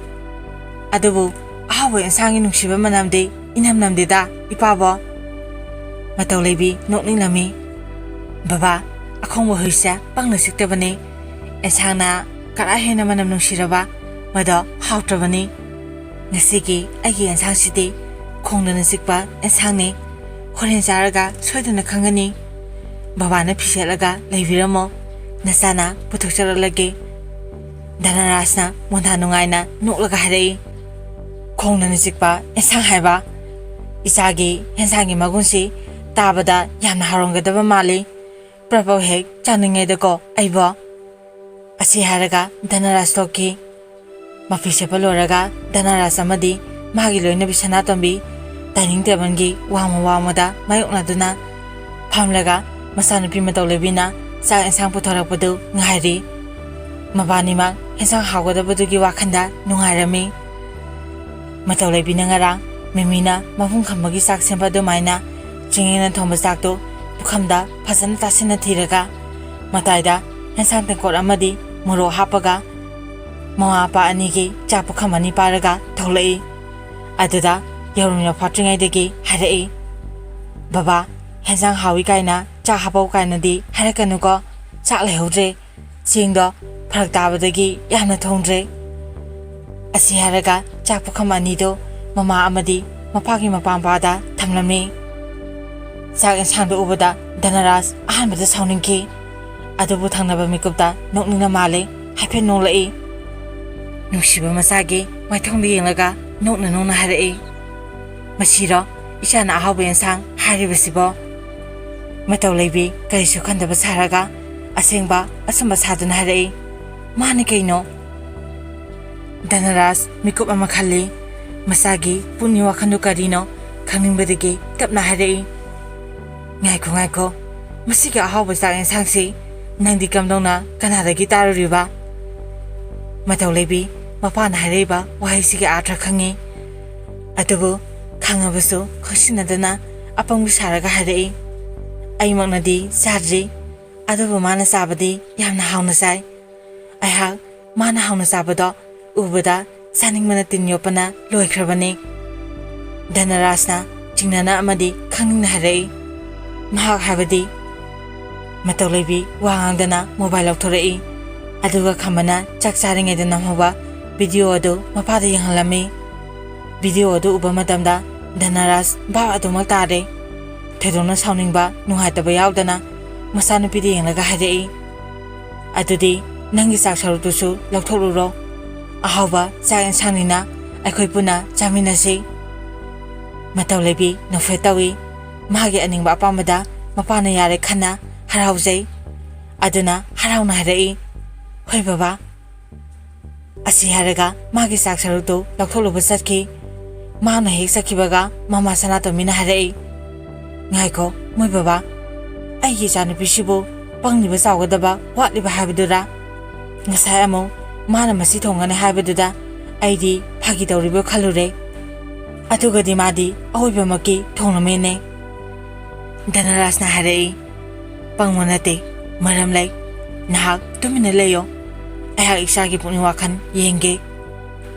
ꯑꯗꯨꯕꯨ ꯑꯍꯥꯎꯕ ꯑꯦꯟꯁꯥꯡꯒꯤ ꯅꯨꯡꯁꯤꯕ ꯃꯅꯝꯗꯤ ꯏꯅꯝ ꯅꯝꯗꯦꯗ, ꯏꯄꯥꯕꯣ꯫ ꯃꯇꯧ ꯂꯩꯕꯤ ꯅꯣꯛꯅꯤꯡꯂꯝꯃꯤ꯫ "ꯕꯕꯥ, ꯑꯈꯣꯡꯕ ꯍꯨꯏꯁꯦ ꯄꯪꯅ ꯆꯤꯛꯇꯕꯅꯤ꯫ ꯑꯦꯟꯁꯥꯡꯅ ꯀꯔꯥ ꯍꯦꯟꯅ ꯃꯅꯝ ꯅꯨꯡꯁꯤꯔꯕ ꯃꯗꯣ ꯍꯥꯎꯇ꯭ꯔꯕꯅꯤ꯫ ꯉꯁꯤꯒꯤ ꯑꯩꯒꯤ ꯑꯦꯟꯁꯥꯡꯁꯤꯗꯤ ꯈꯣꯡꯗꯅ ꯆꯤꯛꯄ ꯑꯦꯟꯁꯥꯡꯅꯤ꯫ ꯍꯣꯔꯦꯟ ꯆꯥꯔꯒ ꯁꯣꯏꯗꯅ ꯈꯪꯒꯅꯤ꯫ ꯕꯕꯥꯅ ꯐꯤ ꯁꯦꯠꯂꯒ ꯂꯩꯕꯤꯔꯝꯃꯣ꯫ ꯅꯆꯥꯅ ꯄꯨꯊꯣꯛꯆꯔꯛꯂꯒꯦ꯫" ꯙꯅꯔꯥꯖꯅ ꯃꯣꯟꯗꯥ ꯅꯨꯡꯉꯥꯏꯅ ꯅꯣꯛꯂꯒ ꯍꯥꯏꯔꯛꯏ, "ꯈꯣꯡꯗꯅ ꯆꯤꯛꯄ ꯑꯦꯟꯁꯥꯡ ꯍꯥꯏꯕ? ꯏꯆꯥꯒꯤ ꯑꯦꯟꯁꯥꯡꯒꯤ ꯃꯒꯨꯟꯁꯤ ꯇꯥꯕꯗ ꯌꯥꯝꯅ ꯍꯥꯎꯔꯝꯒꯗꯕ ꯃꯥꯜꯂꯤ꯫ ꯄ꯭ꯔꯄꯧ ꯍꯦꯛ ꯆꯥꯅꯤꯡꯉꯦꯗꯀꯣ ꯑꯩꯕꯣ꯫" ꯑꯁꯤ ꯍꯥꯏꯔꯒ ꯙꯅꯔꯥꯖ ꯊꯣꯛꯈꯤ꯫ ꯃꯐꯤ ꯁꯦꯠꯄ ꯂꯣꯏꯔꯒ ꯙꯅꯔꯥꯖ ꯑꯃꯗꯤ ꯃꯥꯒꯤ ꯂꯣꯏꯅꯕꯤ ꯁꯅꯥꯇꯣꯝꯕꯤ dining tableꯒꯤ ꯋꯥꯡꯃ ꯋꯥꯡꯃꯗ ꯃꯥꯌꯣꯛꯅꯗꯨꯅ ꯐꯝꯂꯒ ꯃꯆꯥꯅꯨꯄꯤ ꯃꯇꯧ ꯂꯩꯕꯤꯅ ꯆꯥꯛ ꯏꯟꯁꯥꯡ ꯄꯨꯊꯣꯔꯛꯄꯗꯨ ꯉꯥꯏꯔꯤ꯫ ꯃꯕꯥꯅꯤꯃꯛ ꯏꯟꯁꯥꯡ ꯍꯥꯎꯒꯗꯕꯗꯨꯒꯤ ꯋꯥꯈꯜꯗ ꯅꯨꯡꯉꯥꯏꯔꯝꯃꯤ꯫ ꯃꯇꯧ ꯂꯩꯕꯤꯅ ꯉꯔꯥꯡ ꯃꯤꯃꯤꯅ ꯃꯄꯨꯡ ꯈꯝꯕꯒꯤ ꯆꯥꯛ ꯁꯦꯝꯕ ꯑꯗꯨꯃꯥꯏꯅ ꯆꯦꯡꯌꯦꯡꯅ ꯊꯣꯡꯕ ꯆꯥꯛꯇꯨ ꯄꯨꯈꯝꯗ ꯐꯖꯅ ꯇꯥꯁꯤꯟꯅ ꯊꯤꯔꯒ ꯃꯇꯥꯏꯗ ꯏꯟꯁꯥꯡ ꯇꯦꯡꯀꯣꯠ ꯑꯃꯗꯤ ꯃꯣꯔꯣꯛ ꯍꯥꯞꯄꯒ ꯃꯃꯥ ꯃꯄꯥ ꯑꯅꯤꯒꯤ ꯆꯥꯛ ꯄꯨꯈꯝ ꯑꯅꯤ ꯄꯥꯏꯔꯒ ꯊꯣꯛꯂꯛꯏ꯫ ꯑꯗꯨꯗ ꯌꯧꯔꯝꯂ ꯐꯥꯠꯇ꯭ꯔꯤꯉꯩꯗꯒꯤ ꯍꯥꯏꯔꯛꯏ, "ꯕꯕꯥ, ꯍꯦꯟꯖꯥꯡ ꯍꯥꯎꯏ ꯀꯥꯏꯅ ꯆꯥꯛ ꯍꯥꯞꯄꯧ ꯀꯥꯏꯅꯗꯤ ꯍꯥꯏꯔꯛꯀꯅꯨꯀꯣ꯫ ꯆꯥꯛ ꯂꯩꯍꯧꯗ꯭ꯔꯦ꯫ ꯆꯦꯡꯗꯣ ꯐꯔꯛ ꯇꯥꯕꯗꯒꯤ ꯌꯥꯝꯅ ꯊꯣꯡꯗ꯭ꯔꯦ꯫" ꯑꯁꯤ ꯍꯥꯏꯔꯒ ꯆꯥꯛ ꯄꯨꯈꯝ ꯑꯅꯤꯗꯣ ꯃꯃꯥ ꯑꯃꯗꯤ ꯃꯄꯥꯒꯤ ꯃꯄꯥꯝꯄꯥꯗ ꯊꯝꯂꯝꯃꯤ꯫ ꯆꯥꯛ ꯌꯦꯟꯁꯥꯡꯗꯣ ꯎꯕꯗ ꯙꯅꯔꯥꯖ ꯑꯍꯥꯟꯕꯗ ꯁꯥꯎꯅꯤꯡꯈꯤ꯫ ꯑꯗꯨꯕꯨ ꯊꯪꯅꯕ ꯃꯤꯀꯨꯞꯇ ꯅꯣꯛꯅꯤꯡꯅ ꯃꯥꯜꯂꯦ꯫ ꯍꯥꯏꯐꯦꯠ ꯅꯣꯛꯂꯛꯏ꯫ ꯅꯨꯡꯁꯤꯕ ꯃꯆꯥꯒꯤ ꯃꯥꯏꯊꯣꯡꯗ ꯌꯦꯡꯂꯒ ꯅꯣꯛꯅ ꯅꯣꯛꯅ ꯍꯥꯏꯔꯛꯏ, "ꯃꯁꯤꯔꯣ ꯏꯆꯥꯅ ꯑꯍꯥꯎꯕ ꯌꯦꯟꯁꯥꯡ ꯍꯥꯏꯔꯤꯕꯁꯤꯕꯣ?" ꯃꯇꯧ ꯂꯩꯕꯤ ꯀꯔꯤꯁꯨ ꯈꯟꯗꯕ ꯁꯥꯔꯒ ꯑꯁꯦꯡꯕ ꯑꯆꯨꯝꯕ ꯁꯥꯗꯨꯅ ꯍꯥꯏꯔꯛꯏ, "ꯃꯥꯅꯤ ꯀꯩꯅꯣ?" ꯙꯅꯔꯥꯖ ꯃꯤꯀꯨꯞ ꯑꯃ ꯈꯜꯂꯤ꯫ ꯃꯆꯥꯒꯤ ꯄꯨꯛꯅꯤꯡ ꯋꯥꯈꯜꯗꯨ ꯀꯔꯤꯅꯣ ꯈꯪꯅꯤꯡꯕꯗꯒꯤ ꯇꯞꯅ ꯍꯥꯏꯔꯛꯏ, "ꯉꯥꯏꯈꯣ, ꯉꯥꯏꯈꯣ, ꯃꯁꯤꯒꯤ ꯑꯍꯥꯎꯕ ꯆꯥꯛ ꯌꯦꯟꯁꯥꯡꯁꯤ ꯅꯪꯗꯤ ꯀꯝꯗꯧꯅ ꯀꯅꯥꯗꯒꯤ ꯇꯥꯔꯨꯔꯤꯕ?" ꯃꯇꯧ ꯂꯩꯕꯤ ꯃꯄꯥꯅ ꯍꯥꯏꯔꯛꯏꯕ ꯋꯥꯍꯩꯁꯤꯒꯤ ꯑꯥꯔꯊ ꯈꯪꯉꯤ꯫ ꯑꯗꯨꯕꯨ ꯈꯪꯉꯕꯁꯨ ꯈꯪꯁꯤꯟꯅꯗꯅ ꯑꯄꯪꯕꯤ ꯁꯥꯔꯒ ꯍꯥꯏꯔꯛꯏ, "ꯑꯩꯃꯛꯅꯗꯤ ꯆꯥꯗ꯭ꯔꯤ, ꯑꯗꯨꯕꯨ ꯃꯥꯅ ꯆꯥꯕꯗꯤ ꯌꯥꯝꯅ ꯍꯥꯎꯅ ꯆꯥꯏ꯫ ꯑꯩꯍꯥꯛ ꯃꯥꯅ ꯍꯥꯎꯅ ꯆꯥꯕꯗꯣ ꯎꯕꯗ ꯆꯥꯅꯤꯡꯕꯅ ꯇꯤꯟ ꯌꯣꯠꯄꯅ ꯂꯣꯏꯈ꯭ꯔꯕꯅꯤ꯫" ꯙꯅꯔꯥꯖꯅ ꯆꯤꯡꯅꯅ ꯑꯃꯗꯤ ꯈꯪꯅꯤꯡꯅ ꯍꯥꯏꯔꯛꯏ, "ꯃꯍꯥꯛ ꯍꯥꯏꯕꯗꯤ?" ꯃꯇꯧ ꯂꯩꯕꯤ ꯋꯥ ꯉꯥꯡꯗꯅ ꯃꯣꯕꯥꯏꯜ ꯂꯧꯊꯣꯔꯛꯏ꯫ ꯑꯗꯨꯒ ꯈꯝꯕꯅ ꯆꯥꯛ ꯆꯥꯔꯤꯉꯩꯗ ꯅꯝꯍꯧꯕ ꯚꯤꯗꯤꯑꯣ ꯑꯗꯨ ꯃꯄꯥꯗ ꯌꯦꯡꯍꯜꯂꯝꯃꯤ꯫ ꯚꯤꯗꯤꯑꯣ ꯑꯗꯨ ꯎꯕ ꯃꯇꯝꯗ ꯙꯅꯔꯥꯖ ꯚꯥꯞ ꯑꯗꯨꯃꯛ ꯇꯥꯔꯦ꯫ ꯊꯣꯏꯗꯣꯛꯅ ꯁꯥꯎꯅꯤꯡꯕ, ꯅꯨꯡꯉꯥꯏꯇꯕ ꯌꯥꯎꯗꯅ ꯃꯆꯥꯅꯨꯄꯤꯗ ꯌꯦꯡꯂꯒ ꯍꯥꯏꯔꯛꯏ, "ꯑꯗꯨꯗꯤ ꯅꯪꯒꯤ ꯆꯥꯛ ꯁꯔꯨꯛꯇꯨꯁꯨ ꯂꯧꯊꯣꯛꯂꯨꯔꯣ꯫ ꯑꯍꯥꯎꯕ ꯆꯥꯛ ꯌꯦꯟꯁꯥꯡꯅꯤꯅ ꯑꯩꯈꯣꯏ ꯄꯨꯟꯅ ꯆꯥꯃꯤꯟꯅꯁꯤ꯫" ꯃꯇꯧ ꯂꯩꯕꯤ ꯅꯣꯛꯐꯦꯠ ꯇꯧꯏ꯫ ꯃꯥꯒꯤ ꯑꯅꯤꯡꯕ ꯑꯄꯥꯝꯕꯗ ꯃꯄꯥꯅ ꯌꯥꯔꯦ ꯈꯟꯅ ꯍꯔꯥꯎꯖꯩ꯫ ꯑꯗꯨꯅ ꯍꯔꯥꯎꯅ ꯍꯥꯏꯔꯛꯏ, "ꯍꯣꯏ ꯕꯕꯥ꯫" ꯑꯁꯤ ꯍꯥꯏꯔꯒ ꯃꯥꯒꯤ ꯆꯥꯛ ꯁꯔꯨꯛꯇꯨ ꯂꯧꯊꯣꯛꯂꯨꯕ ꯆꯠꯈꯤ꯫ ꯃꯥꯅ ꯍꯦꯛ ꯆꯠꯈꯤꯕꯒ ꯃꯃꯥ ꯁꯅꯥꯇꯣꯝꯕꯤꯅ ꯍꯥꯏꯔꯛꯏ, "ꯉꯥꯏꯈꯣ, ꯃꯣꯏ ꯕꯕꯥ, ꯑꯩꯒꯤ ꯏꯆꯥꯅꯨꯄꯤꯁꯤꯕꯨ ꯄꯪꯂꯤꯕ ꯆꯥꯎꯒꯗꯕ ꯋꯥꯠꯂꯤꯕ ꯍꯥꯏꯕꯗꯨꯔꯥ? ꯉꯁꯥꯏ ꯑꯃꯨꯛ ꯃꯥꯅ ꯃꯁꯤ ꯊꯣꯡꯒꯅꯤ ꯍꯥꯏꯕꯗꯨꯗ ꯑꯩꯗꯤ ꯐꯥꯒꯤ ꯇꯧꯔꯤꯕ ꯈꯜꯂꯨꯔꯦ꯫ ꯑꯗꯨꯒꯗꯤ ꯃꯥꯗꯤ ꯑꯋꯣꯏꯕꯃꯛꯀꯤ ꯊꯣꯡꯂꯝꯃꯦꯅꯦ꯫" ꯙꯅꯔꯥꯖꯅ ꯍꯥꯏꯔꯛꯏ, "ꯄꯪꯕ ꯅꯠꯇꯦ, ꯃꯔꯝ ꯂꯩ꯫ ꯅꯍꯥꯛ ꯇꯨꯃꯤꯟꯅ ꯂꯩꯌꯣ꯫ ꯑꯩꯍꯥꯛ ꯏꯆꯥꯒꯤ ꯄꯨꯛꯅꯤꯡ ꯋꯥꯈꯜ ꯌꯦꯡꯒꯦ꯫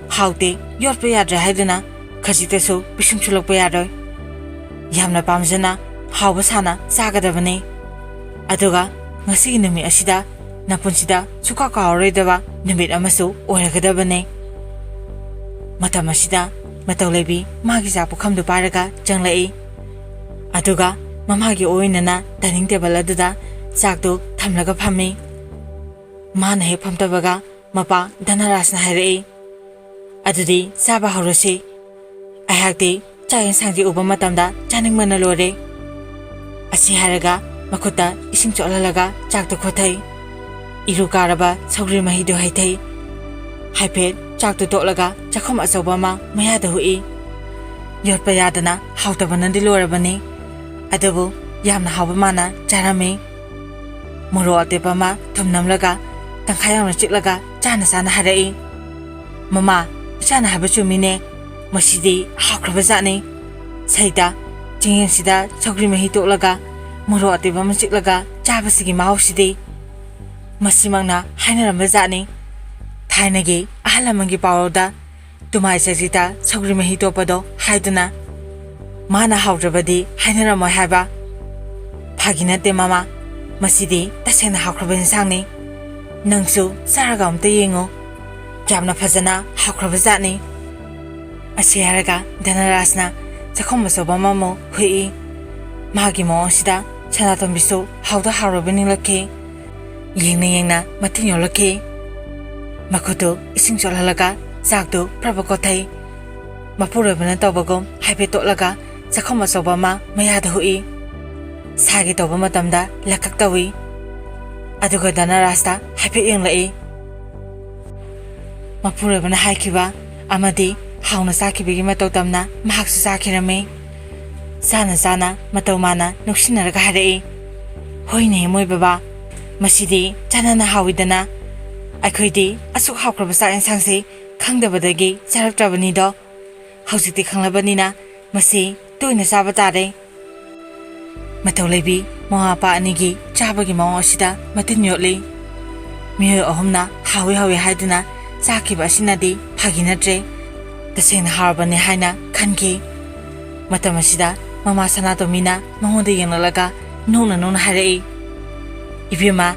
ꯍꯥꯎꯇꯦ, ꯌꯣꯠꯄ ꯌꯥꯗ꯭ꯔꯦ ꯍꯥꯏꯗꯨꯅ ꯈꯖꯤꯛꯇꯁꯨ ꯄꯤꯁꯨꯝ ꯁꯨꯂꯛꯄ ꯌꯥꯔꯣꯏ꯫ ꯌꯥꯝꯅ ꯄꯥꯝꯖꯅ ꯍꯥꯎꯕ ꯁꯥꯅ ꯆꯥꯒꯗꯕꯅꯤ꯫ ꯑꯗꯨꯒ ꯉꯁꯤꯒꯤ ꯅꯨꯃꯤꯠ ꯑꯁꯤꯗ ꯅꯄꯨꯟꯁꯤꯗ ꯁꯨꯛꯀꯥꯎ ꯀꯥꯎꯔꯔꯣꯏꯗꯕ ꯅꯨꯃꯤꯠ ꯑꯃꯁꯨ ꯑꯣꯏꯔꯒꯗꯕꯅꯤ꯫" ꯃꯇꯝ ꯑꯁꯤꯗ ꯃꯇꯧ ꯂꯩꯕꯤ ꯃꯥꯒꯤ ꯆꯥꯛ ꯄꯨꯈꯝꯗꯨ ꯄꯥꯏꯔꯒ ꯆꯪꯂꯛꯏ꯫ ꯑꯗꯨꯒ ꯃꯃꯥꯒꯤ ꯑꯣꯏꯅꯅ dining table ꯑꯗꯨꯗ ꯆꯥꯛꯇꯨ ꯊꯝꯂꯒ ꯐꯝꯃꯤ꯫ ꯃꯥꯅ ꯍꯦꯛ ꯐꯝꯇꯕꯒ ꯃꯄꯥ ꯙꯅꯔꯥꯖꯅ ꯍꯥꯏꯔꯛꯏ, "ꯑꯗꯨꯗꯤ ꯆꯥꯕ ꯍꯧꯔꯁꯤ꯫ ꯑꯩꯍꯥꯛꯇꯤ ꯆꯥꯛ ꯌꯦꯟꯁꯥꯡꯁꯤ ꯎꯕ ꯃꯇꯝꯗ ꯆꯥꯅꯤꯡꯕꯅ ꯂꯣꯏꯔꯦ꯫" ꯑꯁꯤ ꯍꯥꯏꯔꯒ ꯃꯈꯨꯠꯇ ꯏꯁꯤꯡ ꯆꯣꯠꯍꯜꯂꯒ ꯆꯥꯛꯇꯨ ꯈꯣꯊꯩ꯫ ꯏꯔꯨ ꯀꯥꯔꯕ ꯁꯧꯒ꯭ꯔꯤ ꯃꯍꯤꯗꯨ ꯍꯩꯊꯩ꯫ ꯍꯥꯏꯐꯦꯠ ꯆꯥꯛꯇꯨ ꯇꯣꯠꯂꯒ ꯆꯥꯛꯈꯨꯝ ꯑꯆꯧꯕ ꯑꯃ ꯃꯌꯥꯗ ꯍꯨꯛꯏ꯫ ꯌꯣꯠꯄ ꯌꯥꯗꯅ ꯍꯥꯎꯇꯕꯅꯗꯤ ꯂꯣꯏꯔꯕꯅꯤ꯫ ꯑꯗꯨꯕꯨ ꯌꯥꯝꯅ ꯍꯥꯎꯕ ꯃꯥꯅ ꯆꯥꯔꯝꯃꯤ꯫ ꯃꯣꯔꯣꯛ ꯑꯇꯦꯛꯄ ꯑꯃ ꯊꯨꯝ ꯅꯝꯂꯒ ꯇꯪꯈꯥꯏ ꯌꯧꯅ ꯆꯤꯛꯂꯒ ꯆꯥꯅ ꯆꯥꯅ ꯍꯥꯏꯔꯛꯏ, "ꯃꯃꯥ, ꯏꯆꯥꯅ ꯍꯥꯏꯕ ꯆꯨꯝꯃꯤꯅꯦ꯫ ꯃꯁꯤꯗꯤ ꯍꯥꯎꯈ꯭ꯔꯕ ꯖꯥꯠꯅꯤ꯫ ꯁꯩꯇ, ꯆꯤꯡꯌꯦꯟꯁꯤꯗ ꯁꯧꯒ꯭ꯔꯤ ꯃꯍꯤ ꯇꯣꯠꯂꯒ ꯃꯣꯔꯣꯛ ꯑꯇꯦꯛꯄ ꯑꯃ ꯆꯤꯛꯂꯒ ꯆꯥꯕꯁꯤꯒꯤ ꯃꯍꯥꯎꯁꯤꯗꯤ꯫" ꯃꯁꯤꯃꯛꯅ ꯍꯥꯏꯅꯔꯝꯕ ꯖꯥꯠꯅꯤ꯫ ꯊꯥꯏꯅꯒꯤ ꯑꯍꯜ ꯂꯃꯟꯒꯤ ꯄꯥꯎꯔꯧꯗ "ꯇꯨꯃꯥꯏ ꯆꯖꯤꯇ ꯁꯧꯒ꯭ꯔꯤ ꯃꯍꯤ ꯇꯣꯠꯄꯗꯣ" ꯍꯥꯏꯗꯨꯅ꯫ ꯃꯥꯅ ꯍꯥꯎꯗ꯭ꯔꯕꯗꯤ ꯍꯥꯏꯅꯔꯝꯃꯣꯏ ꯍꯥꯏꯕ꯫ ꯐꯥꯒꯤ ꯅꯠꯇꯦ ꯃꯃꯥ, ꯃꯁꯤꯗꯤ ꯇꯁꯦꯡꯅ ꯍꯥꯎꯈ꯭ꯔꯕ ꯏꯟꯁꯥꯡꯅꯤ꯫ ꯅꯪꯁꯨ ꯆꯥꯔꯒ ꯑꯝꯇ ꯌꯦꯡꯉꯨ, ꯌꯥꯝꯅ ꯐꯖꯅ ꯍꯥꯎꯈ꯭ꯔꯕ ꯖꯥꯠꯅꯤ꯫ ꯑꯁꯤ ꯍꯥꯏꯔꯒ ꯙꯅꯔꯥꯖꯅ ꯆꯥꯛꯈꯨꯝ ꯑꯆꯧꯕ ꯑꯃꯃꯨꯛ ꯍꯨꯏꯛꯏ꯫ ꯃꯥꯒꯤ ꯃꯑꯣꯡꯁꯤꯗ ꯁꯅꯥꯇꯣꯝꯕꯤꯁꯨ ꯍꯥꯎꯗ ꯍꯥꯎꯔꯕ ꯅꯤꯡꯂꯛꯈꯤ꯫ ꯌꯦꯡꯅ ꯌꯦꯡꯅ ꯃꯇꯤꯟ ꯌꯣꯜꯂꯛꯈꯤ꯫ ꯃꯈꯨꯠꯇꯨ ꯏꯁꯤꯡ ꯆꯣꯠꯍꯜꯂꯒ ꯆꯥꯛꯇꯨ ꯄ꯭ꯔꯕ ꯀꯣꯊꯩ꯫ ꯃꯄꯨꯔꯣꯏꯕꯅ ꯇꯧꯕꯒꯨꯝ ꯍꯥꯏꯐꯦꯠ ꯇꯣꯠꯂꯒ ꯆꯥꯛꯈꯨꯝ ꯑꯆꯧꯕ ꯑꯃ ꯃꯌꯥꯗ ꯍꯨꯛꯏ꯫ ꯁꯥꯒꯦ ꯇꯧꯕ ꯃꯇꯝꯗ ꯂꯛꯀꯛ ꯇꯧꯏ꯫ ꯑꯗꯨꯒ ꯙꯅꯔꯥꯖꯇ ꯍꯥꯏꯐꯦꯠ ꯌꯦꯡꯂꯛꯏ꯫ ꯃꯄꯨꯔꯣꯏꯕꯅ ꯍꯥꯏꯈꯤꯕ ꯑꯃꯗꯤ ꯍꯥꯎꯅ ꯆꯥꯈꯤꯕꯒꯤ ꯃꯇꯧ ꯇꯝꯅ ꯃꯍꯥꯛꯁꯨ ꯆꯥꯈꯤꯔꯝꯃꯤ꯫ ꯆꯥꯅ ꯆꯥꯅ ꯃꯇꯧ ꯃꯥꯅ ꯅꯣꯛꯁꯤꯟꯅꯔꯒ ꯍꯥꯏꯔꯛꯏ, "ꯍꯣꯏꯅꯦ ꯃꯣꯏ ꯕꯕꯥ, ꯃꯁꯤꯗꯤ ꯆꯥꯅꯅ ꯍꯥꯎꯏꯗꯅ꯫ ꯑꯩꯈꯣꯏꯗꯤ ꯑꯁꯨꯛ ꯍꯥꯎꯈ꯭ꯔꯕ ꯆꯥꯛ ꯌꯦꯟꯁꯥꯡꯁꯤ ꯈꯪꯗꯕꯗꯒꯤ ꯆꯥꯔꯛꯇ꯭ꯔꯕꯅꯤꯗꯣ꯫ ꯍꯧꯖꯤꯛꯇꯤ ꯈꯪꯂꯕꯅꯤꯅ ꯃꯁꯤ ꯇꯣꯏꯅ ꯆꯥꯕ ꯇꯥꯔꯦ꯫" ꯃꯇꯧ ꯂꯩꯕꯤ ꯃꯃꯥ ꯃꯄꯥ ꯑꯅꯤꯒꯤ ꯆꯥꯕꯒꯤ ꯃꯑꯣꯡ ꯑꯁꯤꯗ ꯃꯇꯤꯟ ꯌꯣꯠꯂꯤ꯫ ꯃꯤꯑꯣꯏ ꯑꯍꯨꯝꯅ ꯍꯥꯎꯏ ꯍꯥꯎꯏ ꯍꯥꯏꯗꯨꯅ ꯆꯥꯈꯤꯕ ꯑꯁꯤꯅꯗꯤ ꯐꯥꯒꯤ ꯅꯠꯇ꯭ꯔꯦ꯫ ꯇꯁꯦꯡꯅ ꯍꯥꯎꯔꯕꯅꯤ ꯍꯥꯏꯅ ꯈꯟꯈꯤ꯫ ꯃꯇꯝ ꯑꯁꯤꯗ ꯃꯃꯥ ꯁꯅꯥꯇꯣꯝꯕꯤꯅ ꯃꯉꯣꯟꯗ ꯌꯦꯡꯂꯛꯂꯒ ꯅꯣꯛꯅ ꯅꯣꯛꯅ ꯍꯥꯏꯔꯛꯏ, "ꯏꯕꯦꯝꯃ,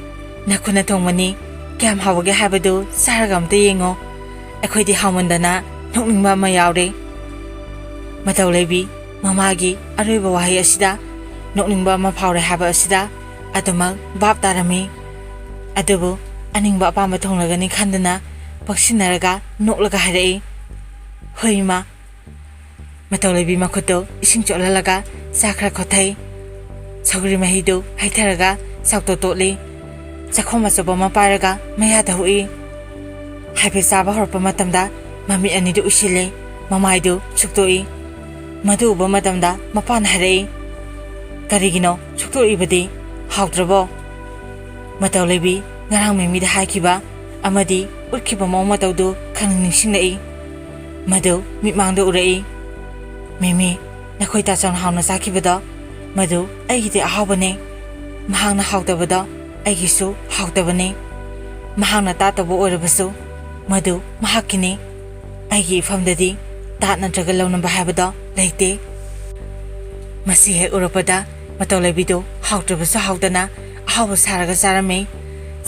ꯅꯈꯨꯠꯅ ꯊꯣꯡꯕꯅꯤ, ꯀꯌꯥꯝ ꯍꯥꯎꯕꯒꯦ ꯍꯥꯏꯕꯗꯨ ꯆꯥꯔꯒ ꯑꯝꯇ ꯌꯦꯡꯉꯣ꯫ ꯑꯩꯈꯣꯏꯗꯤ ꯍꯥꯎꯃꯟꯗꯅ ꯅꯣꯛꯅꯤꯡꯕ ꯑꯃ ꯌꯥꯎꯔꯦ꯫" ꯃꯇꯧ ꯂꯩꯕꯤ ꯃꯃꯥꯒꯤ ꯑꯔꯣꯏꯕ ꯋꯥꯍꯩ ꯑꯁꯤꯗ ꯅꯣꯛꯅꯤꯡꯕ ꯑꯃ ꯐꯥꯎꯔꯦ ꯍꯥꯏꯕ ꯑꯁꯤꯗ ꯑꯗꯨꯃꯛ ꯚꯥꯞ ꯇꯥꯔꯝꯃꯤ꯫ ꯑꯗꯨꯕꯨ ꯑꯅꯤꯡꯕ ꯑꯄꯥꯝꯕ ꯊꯣꯡꯂꯒꯅꯤ ꯈꯟꯗꯨꯅ ꯄꯪꯁꯤꯟꯅꯔꯒ ꯅꯣꯛꯂꯒ ꯍꯥꯏꯔꯛꯏ, "ꯍꯣꯏ ꯏꯃꯥ꯫" ꯃꯇꯧ ꯂꯩꯕꯤ ꯃꯈꯨꯠꯇꯨ ꯏꯁꯤꯡ ꯆꯣꯠꯍꯜꯂꯒ ꯆꯥ ꯈꯔ ꯈꯣꯊꯩ꯫ ꯁꯧꯒ꯭ꯔꯤ ꯃꯍꯤꯗꯨ ꯍꯩꯊꯔꯒ ꯆꯥꯛꯇꯣ ꯇꯣꯠꯂꯤ꯫ ꯆꯥꯛꯈꯣꯝ ꯑꯆꯧꯕ ꯑꯃ ꯄꯥꯏꯔꯒ ꯃꯌꯥꯗ ꯍꯨꯛꯏ꯫ ꯍꯥꯏꯐꯦꯠ ꯆꯥꯕ ꯍꯧꯔꯛꯄ ꯃꯇꯝꯗ ꯃꯃꯤꯠ ꯑꯅꯤꯗꯨ ꯎꯏꯁꯤꯜꯂꯤ, ꯃꯃꯥꯏꯗꯨ ꯁꯨꯛꯇꯣꯛꯏ꯫ ꯃꯗꯨ ꯎꯕ ꯃꯇꯝꯗ ꯃꯄꯥꯅ ꯍꯥꯏꯔꯛꯏ, "ꯀꯔꯤꯒꯤꯅꯣ ꯁꯨꯛꯇꯣꯛꯏꯕꯗꯤ? ꯍꯥꯎꯇ꯭ꯔꯕꯣ?" ꯃꯇꯧ ꯂꯩꯕꯤ ꯉꯔꯥꯡ ꯃꯤꯃꯤꯗ ꯍꯥꯏꯈꯤꯕ ꯑꯃꯗꯤ ꯎꯠꯈꯤꯕ ꯃꯑꯣꯡ ꯃꯇꯧꯗꯨ ꯈꯪꯅꯤꯡ ꯅꯤꯡꯁꯤꯡꯂꯛꯏ꯫ ꯃꯗꯨ ꯃꯤꯠꯃꯥꯡꯗ ꯎꯔꯛꯏ꯫ "ꯃꯤꯃꯤ, ꯅꯈꯣꯏ ꯇꯥꯆꯧꯅ ꯍꯥꯎꯅ ꯆꯥꯈꯤꯕꯗꯣ, ꯃꯗꯨ ꯑꯩꯒꯤꯗꯤ ꯑꯍꯥꯎꯕꯅꯦ꯫ ꯃꯍꯥꯛꯅ ꯍꯥꯎꯇꯕꯗꯣ ꯑꯩꯒꯤꯁꯨ ꯍꯥꯎꯇꯕꯅꯦ꯫ ꯃꯍꯥꯛꯅ ꯇꯥꯠ ꯇꯧꯕ ꯑꯣꯏꯔꯕꯁꯨ ꯃꯗꯨ ꯃꯍꯥꯛꯀꯤꯅꯤ꯫ ꯑꯩꯒꯤ ꯏꯐꯝꯗꯗꯤ ꯇꯥꯠ ꯅꯠꯇ꯭ꯔꯒ ꯂꯧꯅꯕ ꯍꯥꯏꯕꯗꯣ ꯂꯩꯇꯦ꯫" ꯃꯁꯤ ꯍꯦꯛ ꯎꯔꯛꯄꯗ ꯃꯇꯧ ꯂꯩꯕꯤꯗꯨ ꯍꯥꯎꯇ꯭ꯔꯕꯁꯨ ꯍꯥꯎꯇꯅ ꯑꯍꯥꯎꯕ ꯁꯥꯔꯒ ꯆꯥꯔꯝꯃꯤ꯫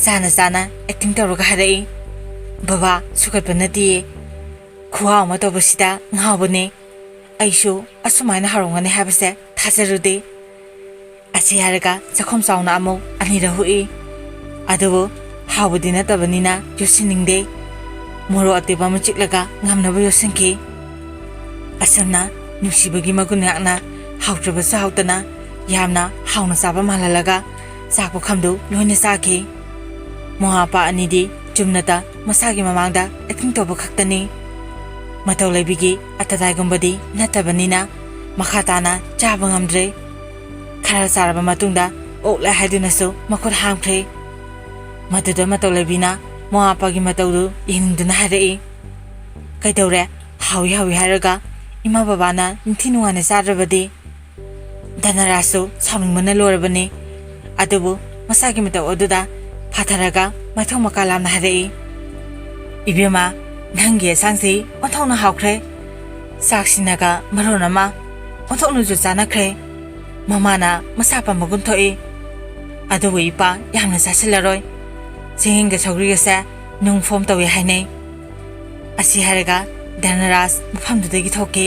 ꯆꯥꯅ ꯆꯥꯅ ꯑꯦꯛꯇꯤꯡ ꯇꯧꯔꯒ ꯍꯥꯏꯔꯛꯏ, "ꯕꯕꯥ, ꯁꯨꯒꯠꯄ ꯅꯠꯇꯤꯌꯦ꯫ ꯈꯨꯍꯥꯎ ꯑꯃ ꯇꯧꯕꯁꯤꯗ ꯉꯥꯎꯕꯅꯦ꯫ ꯑꯩꯁꯨ ꯑꯁꯨꯃꯥꯏꯅ ꯍꯥꯎꯔꯝꯒꯅꯤ ꯍꯥꯏꯕꯁꯦ ꯊꯥꯖꯔꯨꯗꯦ꯫" ꯑꯁꯤ ꯍꯥꯏꯔꯒ ꯆꯥꯛꯈꯨꯝ ꯆꯥꯎꯅ ꯑꯃꯨꯛ ꯑꯅꯤꯔꯛ ꯍꯨꯛꯏ꯫ ꯑꯗꯨꯕꯨ ꯍꯥꯎꯕꯗꯤ ꯅꯠꯇꯕꯅꯤꯅ ꯌꯣꯠꯁꯤꯟꯅꯤꯡꯗꯦ꯫ ꯃꯣꯔꯣꯛ ꯑꯇꯦꯛꯄ ꯑꯃ ꯆꯤꯛꯂꯒ ꯉꯝꯅꯕ ꯌꯣꯠꯁꯤꯟꯈꯤ꯫ ꯑꯁꯨꯝꯅ ꯅꯨꯡꯁꯤꯕꯒꯤ ꯃꯒꯨꯟ ꯉꯥꯛꯅ ꯍꯥꯎꯇ꯭ꯔꯕꯁꯨ ꯍꯥꯎꯇꯅ ꯌꯥꯝꯅ ꯍꯥꯎꯅ ꯆꯥꯕ ꯃꯥꯜꯍꯜꯂꯒ ꯆꯥꯛ ꯄꯨꯈꯝꯗꯨ ꯂꯣꯏꯅ ꯆꯥꯈꯤ꯫ ꯃꯃꯥ ꯃꯄꯥ ꯑꯅꯤꯗꯤ ꯆꯨꯝꯅꯇ ꯃꯁꯥꯒꯤ ꯃꯃꯥꯡꯗ ꯑꯦꯛꯇꯤꯡ ꯇꯧꯕ ꯈꯛꯇꯅꯤ꯫ ꯃꯇꯧ ꯂꯩꯕꯤꯒꯤ ꯑꯇꯗꯥꯏꯒꯨꯝꯕꯗꯤ ꯅꯠꯇꯕꯅꯤꯅ ꯃꯈꯥ ꯇꯥꯅ ꯆꯥꯕ ꯉꯝꯗ꯭ꯔꯦ꯫ ꯈꯔ ꯆꯥꯔꯕ ꯃꯇꯨꯡꯗ ꯑꯣꯛꯂꯦ ꯍꯥꯏꯗꯨꯅꯁꯨ ꯃꯈꯨꯠ ꯍꯥꯝꯈ꯭ꯔꯦ꯫ ꯃꯗꯨꯗ ꯃꯇꯧ ꯂꯩꯕꯤꯅ ꯃꯃꯥ ꯃꯄꯥꯒꯤ ꯃꯇꯧꯗꯨ ꯌꯦꯡꯅꯤꯡꯗꯨꯅ ꯍꯥꯏꯔꯛꯏ, "ꯀꯩꯗꯧꯔꯦ? ꯍꯥꯎꯏ ꯍꯥꯎꯏ ꯍꯥꯏꯔꯒ ꯏꯃꯥ ꯕꯕꯥꯅ ꯅꯤꯡꯊꯤ ꯅꯨꯡꯉꯥꯏꯅ ꯆꯥꯗ꯭ꯔꯕꯗꯤ?" ꯙꯅꯔꯥꯖꯁꯨ ꯁꯥꯎꯅꯤꯡꯕꯅ ꯂꯣꯏꯔꯕꯅꯤ꯫ ꯑꯗꯨꯕꯨ ꯃꯁꯥꯒꯤ ꯃꯇꯧ ꯑꯗꯨꯗ ꯐꯥꯊꯔꯒ ꯃꯥꯏꯊꯣꯡ ꯃꯀꯥ ꯂꯥꯝꯅ ꯍꯥꯏꯔꯛꯏ, "ꯏꯕꯦꯝꯃ, ꯅꯪꯒꯤ ꯑꯦꯟꯁꯥꯡꯁꯤ ꯑꯣꯟꯊꯣꯛꯅ ꯍꯥꯎꯈ꯭ꯔꯦ꯫ ꯆꯥꯛꯁꯤꯅꯒ ꯃꯔꯣꯟ ꯑꯃ ꯑꯣꯟꯊꯣꯛꯅꯁꯨ ꯆꯥꯅꯈ꯭ꯔꯦ꯫ ꯃꯃꯥꯅ ꯃꯁꯥ ꯄꯝꯕꯒꯨꯝ ꯊꯣꯛꯏ꯫ ꯑꯗꯨꯕꯨ ꯏꯄꯥ ꯌꯥꯝꯅ ꯆꯥꯁꯤꯜꯂꯔꯣꯏ꯫ ꯆꯦꯡꯌꯦꯟꯒ ꯁꯧꯒ꯭ꯔꯤꯒꯁꯦ ꯅꯨꯡ ꯐꯣꯝ ꯇꯧꯏ ꯍꯥꯏꯅꯩ"꯫ ꯑꯁꯤ ꯍꯥꯏꯔꯒ ꯙꯅꯔꯥꯖ ꯃꯐꯝꯗꯨꯗꯒꯤ ꯊꯣꯛꯈꯤ꯫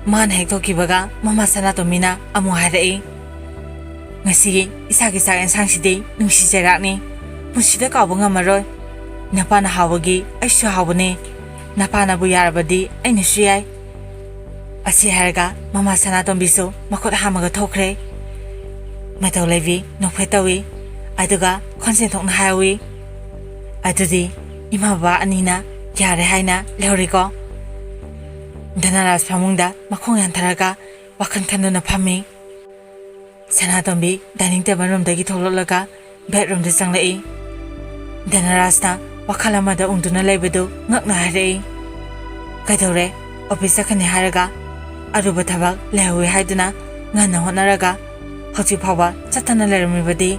ꯃꯥꯅ ꯍꯦꯛ ꯊꯣꯛꯈꯤꯕꯒ ꯃꯃꯥ ꯁꯅꯥꯇꯣꯝꯕꯤꯅ ꯑꯃꯨꯛ ꯍꯥꯏꯔꯛꯏ, "ꯉꯁꯤꯒꯤ ꯏꯁꯥꯒꯤ ꯆꯥꯛ ꯌꯦꯟꯁꯥꯡꯁꯤꯗꯤ ꯅꯨꯡꯁꯤ ꯆꯩꯔꯥꯛꯅꯤ꯫ ꯄꯨꯟꯁꯤꯗ ꯀꯥꯎꯕ ꯉꯝꯃꯔꯣꯏ꯫ ꯅꯄꯥꯅ ꯍꯥꯎꯕꯒꯤ ꯑꯩꯁꯨ ꯍꯥꯎꯕꯅꯤ꯫ ꯅꯄꯥꯅꯕꯨ ꯌꯥꯔꯕꯗꯤ ꯑꯩꯅꯁꯨ ꯌꯥꯏ"꯫ ꯑꯁꯤ ꯍꯥꯏꯔꯒ ꯃꯃꯥ ꯁꯅꯥꯇꯣꯝꯕꯤꯁꯨ ꯃꯈꯨꯠ ꯍꯥꯝꯃꯒ ꯊꯣꯛꯈ꯭ꯔꯦ꯫ ꯃꯇꯧ ꯂꯩꯕꯤ ꯅꯣꯛꯐꯦꯠ ꯇꯧꯏ꯫ ꯑꯗꯨꯒ ꯈꯣꯟꯖꯦꯜ ꯊꯣꯛꯅ ꯍꯥꯏꯍꯧꯏ, "ꯑꯗꯨꯗꯤ ꯏꯃꯥ ꯕꯕꯥ ꯑꯅꯤꯅ ꯌꯥꯔꯦ ꯍꯥꯏꯅ ꯂꯧꯔꯦꯀꯣ?" ꯙꯅꯔꯥꯖ ꯐꯃꯨꯡꯗ ꯃꯈꯣꯡ ꯌꯥꯟꯊꯔꯒ ꯋꯥꯈꯜ ꯈꯟꯗꯨꯅ ꯐꯝꯃꯤ꯫ ꯁꯅꯥꯇꯣꯝꯕꯤ ꯗꯥꯏꯅꯤꯡ ꯇꯦꯕꯜ ꯔꯨꯝꯗꯒꯤ ꯊꯣꯛꯂꯛꯂꯒ ꯕꯦꯗꯔꯨꯝꯗ ꯆꯪꯂꯛꯏ꯫ ꯙꯅꯔꯥꯖꯅ ꯋꯥꯈꯜ ꯑꯃꯗ ꯎꯪꯗꯨꯅ ꯂꯩꯕꯗꯨ ꯉꯛꯅ ꯍꯥꯏꯔꯛꯏ, "ꯀꯩꯗꯧꯔꯦ? ꯑꯣꯐꯤꯁ ꯆꯠꯀꯅꯤ ꯍꯥꯏꯔꯒ ꯑꯔꯨꯕ ꯊꯕꯛ ꯂꯩꯍꯧꯋꯤ ꯍꯥꯏꯗꯨꯅ ꯉꯟꯅ ꯍꯣꯠꯅꯔꯒ ꯍꯧꯖꯤꯛ ꯐꯥꯎꯕ ꯆꯠꯇꯅ ꯂꯩꯔꯝꯃꯤꯕꯗꯤ?"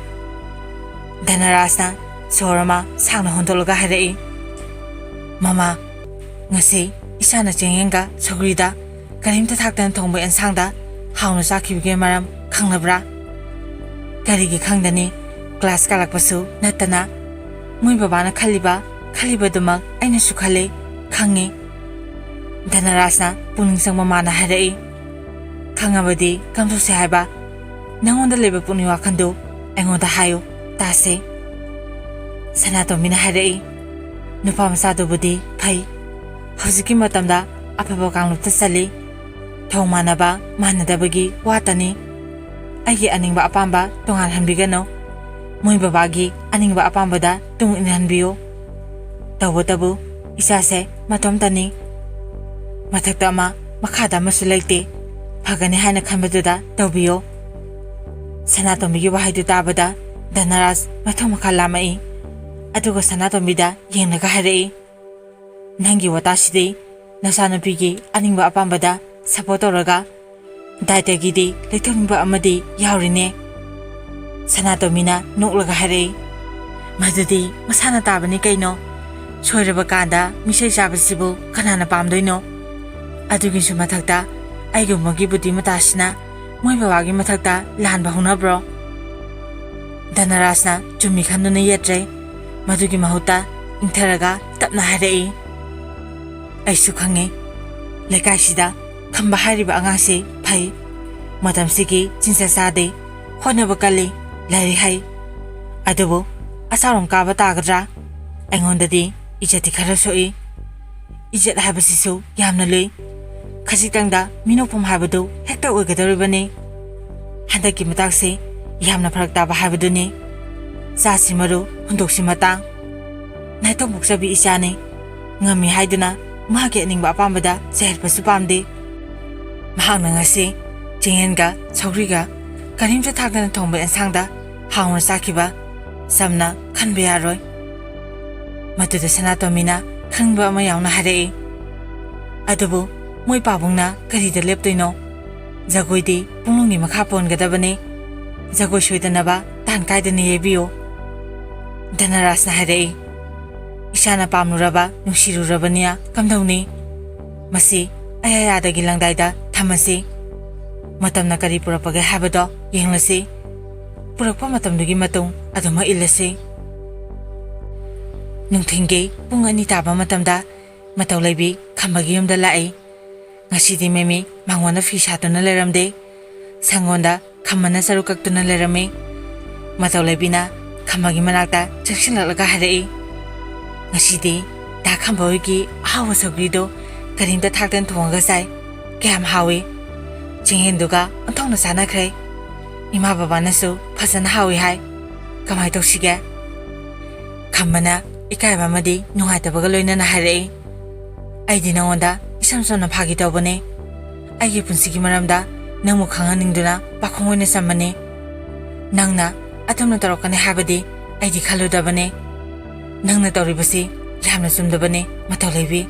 ꯙꯅꯔꯥꯖꯅ ꯁꯣꯔ ꯑꯃ ꯁꯥꯡꯅ ꯍꯣꯟꯗꯣꯛꯂꯒ ꯍꯥꯏꯔꯛꯏ, "ꯃꯃꯥ, ꯉꯁꯤ ꯏꯁꯥꯅ ꯆꯦꯡꯌꯦꯟꯒ ꯁꯧꯒ꯭ꯔꯤꯗ ꯀꯔꯤꯝꯇ ꯊꯥꯛꯇꯅ ꯊꯣꯡꯕ ꯑꯦꯟꯁꯥꯡꯗ ꯍꯥꯎꯅ ꯆꯥꯈꯤꯕꯒꯤ ꯃꯔꯝ ꯈꯪꯂꯕ꯭ꯔꯥ? ꯀꯔꯤꯒꯤ ꯈꯪꯗꯅꯤ? ꯀ꯭ꯂꯥꯁ ꯀꯥꯔꯛꯄꯁꯨ ꯅꯠꯇꯅ ꯃꯣꯏ ꯕꯕꯥꯅ ꯈꯜꯂꯤꯕ, ꯈꯜꯂꯤꯕꯗꯨꯃꯛ ꯑꯩꯅꯁꯨ ꯈꯜꯂꯤ, ꯈꯪꯉꯤ"꯫ ꯙꯅꯔꯥꯖꯅ ꯄꯨꯛꯅꯤꯡ ꯆꯪꯕ ꯃꯥꯅ ꯍꯥꯏꯔꯛꯏ, "ꯈꯪꯉꯕꯗꯤ ꯀꯝꯗꯧꯁꯦ ꯍꯥꯏꯕ? ꯅꯪꯉꯣꯟꯗ ꯂꯩꯕ ꯄꯨꯛꯅꯤꯡ ꯋꯥꯈꯜꯗꯨ ꯑꯩꯉꯣꯟꯗ ꯍꯥꯏꯌꯨ, ꯇꯥꯁꯦ"꯫ ꯁꯅꯥꯇꯣꯝꯕꯤꯅ ꯍꯥꯏꯔꯛꯏ, "ꯅꯨꯄꯥ ꯃꯆꯥꯗꯨꯕꯨꯗꯤ ꯐꯩ, ꯍꯧꯖꯤꯛꯀꯤ ꯃꯇꯝꯗ ꯑꯐꯕ ꯀꯥꯡꯂꯨꯞꯇ ꯆꯜꯂꯤ꯫ ꯊꯧ ꯃꯥꯟꯅꯕ ꯃꯥꯟꯅꯗꯕꯒꯤ ꯋꯥꯇꯅꯤ꯫ ꯑꯩꯒꯤ ꯑꯅꯤꯡꯕ ꯑꯄꯥꯝꯕ ꯇꯣꯉꯥꯟꯍꯟꯕꯤꯒꯅꯨ꯫ ꯃꯣꯏ ꯕꯕꯥꯒꯤ ꯑꯅꯤꯡꯕ ꯑꯄꯥꯝꯕꯗ ꯇꯨꯡ ꯏꯟꯍꯟꯕꯤꯌꯨ"꯫ ꯇꯧꯕꯇꯕꯨ ꯏꯆꯥꯁꯦ ꯃꯇꯣꯝꯇꯅꯤ꯫ ꯃꯊꯛꯇ ꯑꯃ, ꯃꯈꯥꯗ ꯑꯃꯁꯨ ꯂꯩꯇꯦ꯫ ꯐꯒꯅꯤ ꯍꯥꯏꯅ ꯈꯟꯕꯗꯨꯗ ꯇꯧꯕꯤꯌꯣ꯫ ꯁꯅꯥꯇꯣꯝꯕꯤꯒꯤ ꯋꯥꯍꯩꯗꯨ ꯇꯥꯕꯗ ꯙꯅꯔꯥꯖ ꯃꯊꯣꯡ ꯃꯈꯥ ꯂꯥꯝꯃꯛꯏ꯫ ꯑꯗꯨꯒ ꯁꯅꯥꯇꯣꯝꯕꯤꯗ ꯌꯦꯡꯂꯒ ꯍꯥꯏꯔꯛꯏ, "ꯅꯪꯒꯤ ꯋꯥꯇꯥꯁꯤꯗꯤ ꯅꯆꯥꯅꯨꯄꯤꯒꯤ ꯑꯅꯤꯡꯕ ꯑꯄꯥꯝꯕꯗ ꯁꯄꯣꯔꯠ ꯇꯧꯔꯒ ꯗꯥꯏꯇꯒꯤꯗꯤ ꯂꯩꯊꯣꯛꯅꯤꯡꯕ ꯑꯃꯗꯤ ꯌꯥꯎꯔꯤꯅꯦ?" ꯁꯅꯥꯇꯣꯝꯕꯤꯅ ꯅꯣꯛꯂꯒ ꯍꯥꯏꯔꯛꯏ, "ꯃꯗꯨꯗꯤ ꯃꯁꯥꯅ ꯇꯥꯕꯅꯤ ꯀꯩꯅꯣ꯫ ꯁꯣꯏꯔꯕ ꯀꯥꯟꯗ ꯃꯤꯁꯩ ꯆꯥꯕꯁꯤꯕꯨ ꯀꯅꯥꯅ ꯄꯥꯝꯗꯣꯏꯅꯣ? ꯑꯗꯨꯒꯤꯁꯨ ꯃꯊꯛꯇ ꯑꯩꯒꯨꯝꯕꯒꯤ ꯕꯨꯗꯤ ꯃꯇꯥꯁꯤꯅ ꯃꯣꯏ ꯕꯕꯥꯒꯤ ꯃꯊꯛꯇ ꯂꯥꯟꯕ ꯍꯧꯅꯕ꯭ꯔꯣ?" ꯙꯅꯔꯥꯖꯅ ꯆꯨꯝꯃꯤ ꯈꯟꯗꯨꯅ ꯌꯦꯠꯇ꯭ꯔꯦ꯫ ꯃꯗꯨꯒꯤ ꯃꯍꯨꯠꯇ ꯏꯪꯊꯔꯒ ꯇꯞꯅ ꯍꯥꯏꯔꯛꯏ, "ꯑꯩꯁꯨ ꯈꯪꯉꯤ, ꯂꯩꯀꯥꯏꯁꯤꯗ ꯈꯝꯕ ꯍꯥꯏꯔꯤꯕ ꯑꯉꯥꯡꯁꯤ ꯐꯩ꯫ ꯃꯇꯝꯁꯤꯒꯤ ꯆꯤꯟꯖꯥ ꯆꯥꯗꯦ, ꯍꯣꯠꯅꯕ ꯀꯜꯂꯤ, ꯂꯥꯏꯔꯤꯛ ꯍꯩ꯫ ꯑꯗꯨꯕꯨ ꯑꯆꯥꯎꯔꯝ ꯀꯥꯕ ꯇꯥꯒꯗ꯭ꯔꯥ? ꯑꯩꯉꯣꯟꯗꯗꯤ ꯏꯖꯠꯇꯤ ꯈꯔ ꯁꯣꯛꯏ꯫ ꯏꯖꯠ ꯍꯥꯏꯕꯁꯤꯁꯨ ꯌꯥꯝꯅ ꯂꯨꯏ꯫ ꯈꯖꯤꯛꯇꯪꯗ ꯃꯤꯅꯣꯛꯐꯝ ꯍꯥꯏꯕꯗꯨ ꯍꯦꯛꯇ ꯑꯣꯏꯒꯗꯧꯔꯤꯕꯅꯤ꯫ ꯍꯟꯗꯛꯀꯤ ꯃꯇꯥꯡꯁꯤ ꯌꯥꯝꯅ ꯐꯔꯛ ꯇꯥꯕ ꯍꯥꯏꯕꯗꯨꯅꯤ꯫ ꯆꯥꯁꯤ ꯃꯔꯨ, ꯍꯨꯟꯗꯣꯛꯁꯤ ꯃꯇꯥꯡ꯫ ꯅꯥꯏꯇꯣꯝ ꯄꯣꯛꯆꯕꯤ ꯏꯆꯥꯅꯤ꯫ ꯉꯝꯃꯤ ꯍꯥꯏꯗꯨꯅ ꯃꯍꯥꯛꯀꯤ ꯑꯅꯤꯡꯕ ꯑꯄꯥꯝꯕꯗ ꯆꯩꯍꯠꯄꯁꯨ ꯄꯥꯝꯗꯦ꯫ ꯃꯍꯥꯛꯅ ꯉꯁꯤ ꯆꯦꯡꯌꯦꯟꯒ ꯁꯧꯒ꯭ꯔꯤꯒ ꯀꯔꯤꯝꯇ ꯊꯥꯛꯇꯅ ꯊꯣꯡꯕ ꯑꯦꯟꯁꯥꯡꯗ ꯍꯥꯎꯅ ꯆꯥꯈꯤꯕ ꯆꯝꯅ ꯈꯟꯕ ꯌꯥꯔꯣꯏ꯫" ꯃꯗꯨꯗ ꯁꯅꯥꯇꯣꯝꯕꯤꯅ ꯈꯪꯕ ꯑꯃ ꯌꯥꯎꯅ ꯍꯥꯏꯔꯛꯏ, "ꯑꯗꯨꯕꯨ ꯃꯣꯏ ꯄꯥꯕꯨꯡꯅ ꯀꯔꯤꯗ ꯂꯦꯞꯇꯣꯏꯅꯣ? ꯖꯒꯣꯏꯗꯤ ꯄꯨꯡꯂꯣꯡꯒꯤ ꯃꯈꯥ ꯄꯣꯟꯒꯗꯕꯅꯤ꯫ ꯖꯒꯣꯏ ꯁꯣꯏꯗꯅꯕ ꯇꯥꯟ ꯀꯥꯏꯗꯅ ꯌꯩꯕꯤꯌꯨ꯫" ꯙꯅꯔꯥꯖꯅ ꯍꯥꯏꯔꯛꯏ, "ꯏꯁꯥꯅ ꯄꯥꯝꯂꯨꯔꯕ, ꯅꯨꯡꯁꯤꯔꯨꯔꯕꯅꯤꯅ ꯀꯝꯗꯧꯅꯤ? ꯃꯁꯤ ꯑꯌꯥꯌꯥꯗꯒꯤ ꯂꯪꯗꯥꯏꯗ ꯊꯝꯃꯁꯤ꯫ ꯃꯇꯝꯅ ꯀꯔꯤ ꯄꯨꯔꯛꯄꯒꯦ ꯍꯥꯏꯕꯗꯣ ꯌꯦꯡꯂꯁꯤ꯫ ꯄꯨꯔꯛꯄ ꯃꯇꯝꯗꯨꯒꯤ ꯃꯇꯨꯡ ꯑꯗꯨꯃꯛ ꯏꯜꯂꯁꯤ꯫" ꯅꯨꯡꯊꯤꯜꯒꯤ ꯄꯨꯡ ꯑꯅꯤ ꯇꯥꯕ ꯃꯇꯝꯗ ꯃꯇꯧ ꯂꯩꯕꯤ ꯈꯝꯕꯒꯤ ꯌꯨꯝꯗ ꯂꯥꯛꯏ꯫ ꯉꯁꯤꯗꯤ ꯃꯦꯃꯤ ꯃꯉꯣꯟꯗ ꯐꯤ ꯁꯥꯗꯨꯅ ꯂꯩꯔꯝꯗꯦ꯫ ꯁꯪꯒꯣꯟꯗ ꯈꯝꯕꯅ ꯆꯔꯨ ꯀꯛꯇꯨꯅ ꯂꯩꯔꯝꯃꯤ꯫ ꯃꯇꯧ ꯂꯩꯕꯤꯅ ꯈꯝꯕꯒꯤ ꯃꯅꯥꯛꯇ ꯆꯪꯁꯤꯜꯂꯛꯂꯒ ꯍꯥꯏꯔꯛꯏ, "ꯉꯁꯤꯗꯤ ꯗꯥ ꯈꯝꯕ ꯍꯣꯏꯒꯤ ꯑꯍꯥꯎꯕ ꯁꯧꯒ꯭ꯔꯤꯗꯣ ꯀꯔꯤꯝꯇ ꯊꯥꯛꯇꯅ ꯊꯣꯡꯉꯒ ꯆꯥꯏ꯫ ꯀꯌꯥꯝ ꯍꯥꯎꯏ! ꯆꯦꯡꯌꯦꯟꯗꯨꯒ ꯑꯣꯟꯊꯣꯛꯅ ꯆꯥꯟꯅꯈ꯭ꯔꯦ꯫ ꯏꯃꯥ ꯕꯕꯥꯅꯁꯨ ꯐꯖꯅ ꯍꯥꯎꯏ ꯍꯥꯏ꯫ ꯀꯃꯥꯏ ꯇꯧꯁꯤꯒꯦ?" ꯈꯝꯕꯅ ꯏꯀꯥꯏꯕ ꯑꯃꯗꯤ ꯅꯨꯡꯉꯥꯏꯇꯕꯒ ꯂꯣꯏꯅꯅ ꯍꯥꯏꯔꯛꯏ, "ꯑꯩꯗꯤ ꯅꯉꯣꯟꯗ ꯏꯁꯝ ꯁꯝꯅ ꯐꯥꯒꯤ ꯇꯧꯕꯅꯦ꯫ ꯑꯩꯒꯤ ꯄꯨꯟꯁꯤꯒꯤ ꯃꯔꯝꯗ ꯅꯪꯕꯨ ꯈꯪꯍꯟꯅꯤꯡꯗꯨꯅ ꯄꯥꯈꯣꯡ ꯑꯣꯏꯅ ꯆꯝꯕꯅꯦ꯫ ꯅꯪꯅ ꯑꯗꯨꯝꯅ ꯇꯧꯔꯛꯀꯅꯤ ꯍꯥꯏꯕꯗꯤ ꯑꯩꯗꯤ ꯈꯜꯂꯨꯗꯕꯅꯦ꯫ ꯅꯪꯅ ꯇꯧꯔꯤꯕꯁꯤ ꯌꯥꯝꯅ ꯆꯨꯝꯗꯕꯅꯦ, ꯃꯇꯧ ꯂꯩꯕꯤ꯫"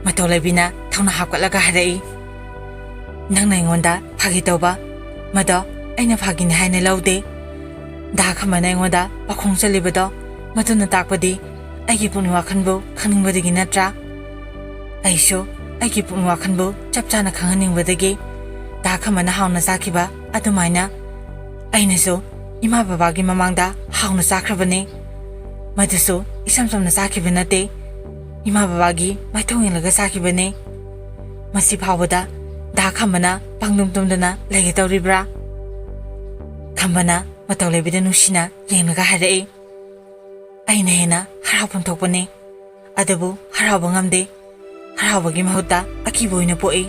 ꯃꯇꯧ ꯂꯩꯕꯤꯅ ꯊꯧꯅꯥ ꯍꯥꯞꯀꯠꯂꯒ ꯍꯥꯏꯔꯛꯏ, "ꯅꯪꯅ ꯑꯩꯉꯣꯟꯗ ꯐꯥꯒꯤ ꯇꯧꯕ, ꯃꯗꯣ ꯑꯩꯅ ꯐꯥꯒꯤꯅꯤ ꯍꯥꯏꯅ ꯂꯧꯗꯦ꯫ ꯗꯥ ꯈꯝꯕꯅ ꯑꯩꯉꯣꯟꯗ ꯄꯥꯈꯣꯡ ꯆꯜꯂꯤꯕꯗꯣ ꯃꯗꯨꯅ ꯇꯥꯛꯄꯗꯤ ꯑꯩꯒꯤ ꯄꯨꯛꯅꯤꯡ ꯋꯥꯈꯜꯕꯨ ꯈꯪꯅꯤꯡꯕꯗꯒꯤ ꯅꯠꯇ꯭ꯔꯥ? ꯑꯩꯁꯨ ꯑꯩꯒꯤ ꯄꯨꯛꯅꯤꯡ ꯋꯥꯈꯜꯕꯨ ꯆꯞ ꯆꯥꯅ ꯈꯪꯍꯟꯅꯤꯡꯕꯗꯒꯤ ꯗꯥ ꯈꯝꯕꯅ ꯍꯥꯎꯅ ꯆꯥꯈꯤꯕ ꯑꯗꯨꯃꯥꯏꯅ ꯑꯩꯅꯁꯨ ꯏꯃꯥ ꯕꯕꯥꯒꯤ ꯃꯃꯥꯡꯗ ꯍꯥꯎꯅ ꯆꯥꯈ꯭ꯔꯕꯅꯤ꯫ ꯃꯗꯨꯁꯨ ꯏꯁꯝ ꯁꯝꯅ ꯆꯥꯈꯤꯕ ꯅꯠꯇꯦ, ꯏꯃꯥ ꯕꯕꯥꯒꯤ ꯃꯥꯏꯊꯣꯡ ꯌꯦꯡꯂꯒ ꯆꯥꯈꯤꯕꯅꯤ꯫ ꯃꯁꯤ ꯐꯥꯎꯕꯗ ꯗꯥ ꯈꯝꯕꯅ ꯄꯥꯡꯗꯨꯝ ꯇꯨꯝꯗꯨꯅ ꯂꯩꯒꯦ ꯇꯧꯔꯤꯕ꯭ꯔꯥ?" ꯈꯝꯕꯅ ꯃꯇꯧ ꯂꯩꯕꯤꯗ ꯅꯨꯡꯁꯤꯅ ꯌꯦꯡꯂꯒ ꯍꯥꯏꯔꯛꯏ, "ꯑꯩꯅ ꯍꯦꯟꯅ ꯍꯔꯥꯎꯐꯝ ꯊꯣꯛꯄꯅꯤ, ꯑꯗꯨꯕꯨ ꯍꯔꯥꯎꯕ ꯉꯝꯗꯦ꯫ ꯍꯔꯥꯎꯕꯒꯤ ꯃꯍꯨꯠꯇ ꯑꯀꯤꯕ ꯑꯣꯏꯅ ꯄꯣꯛꯏ꯫"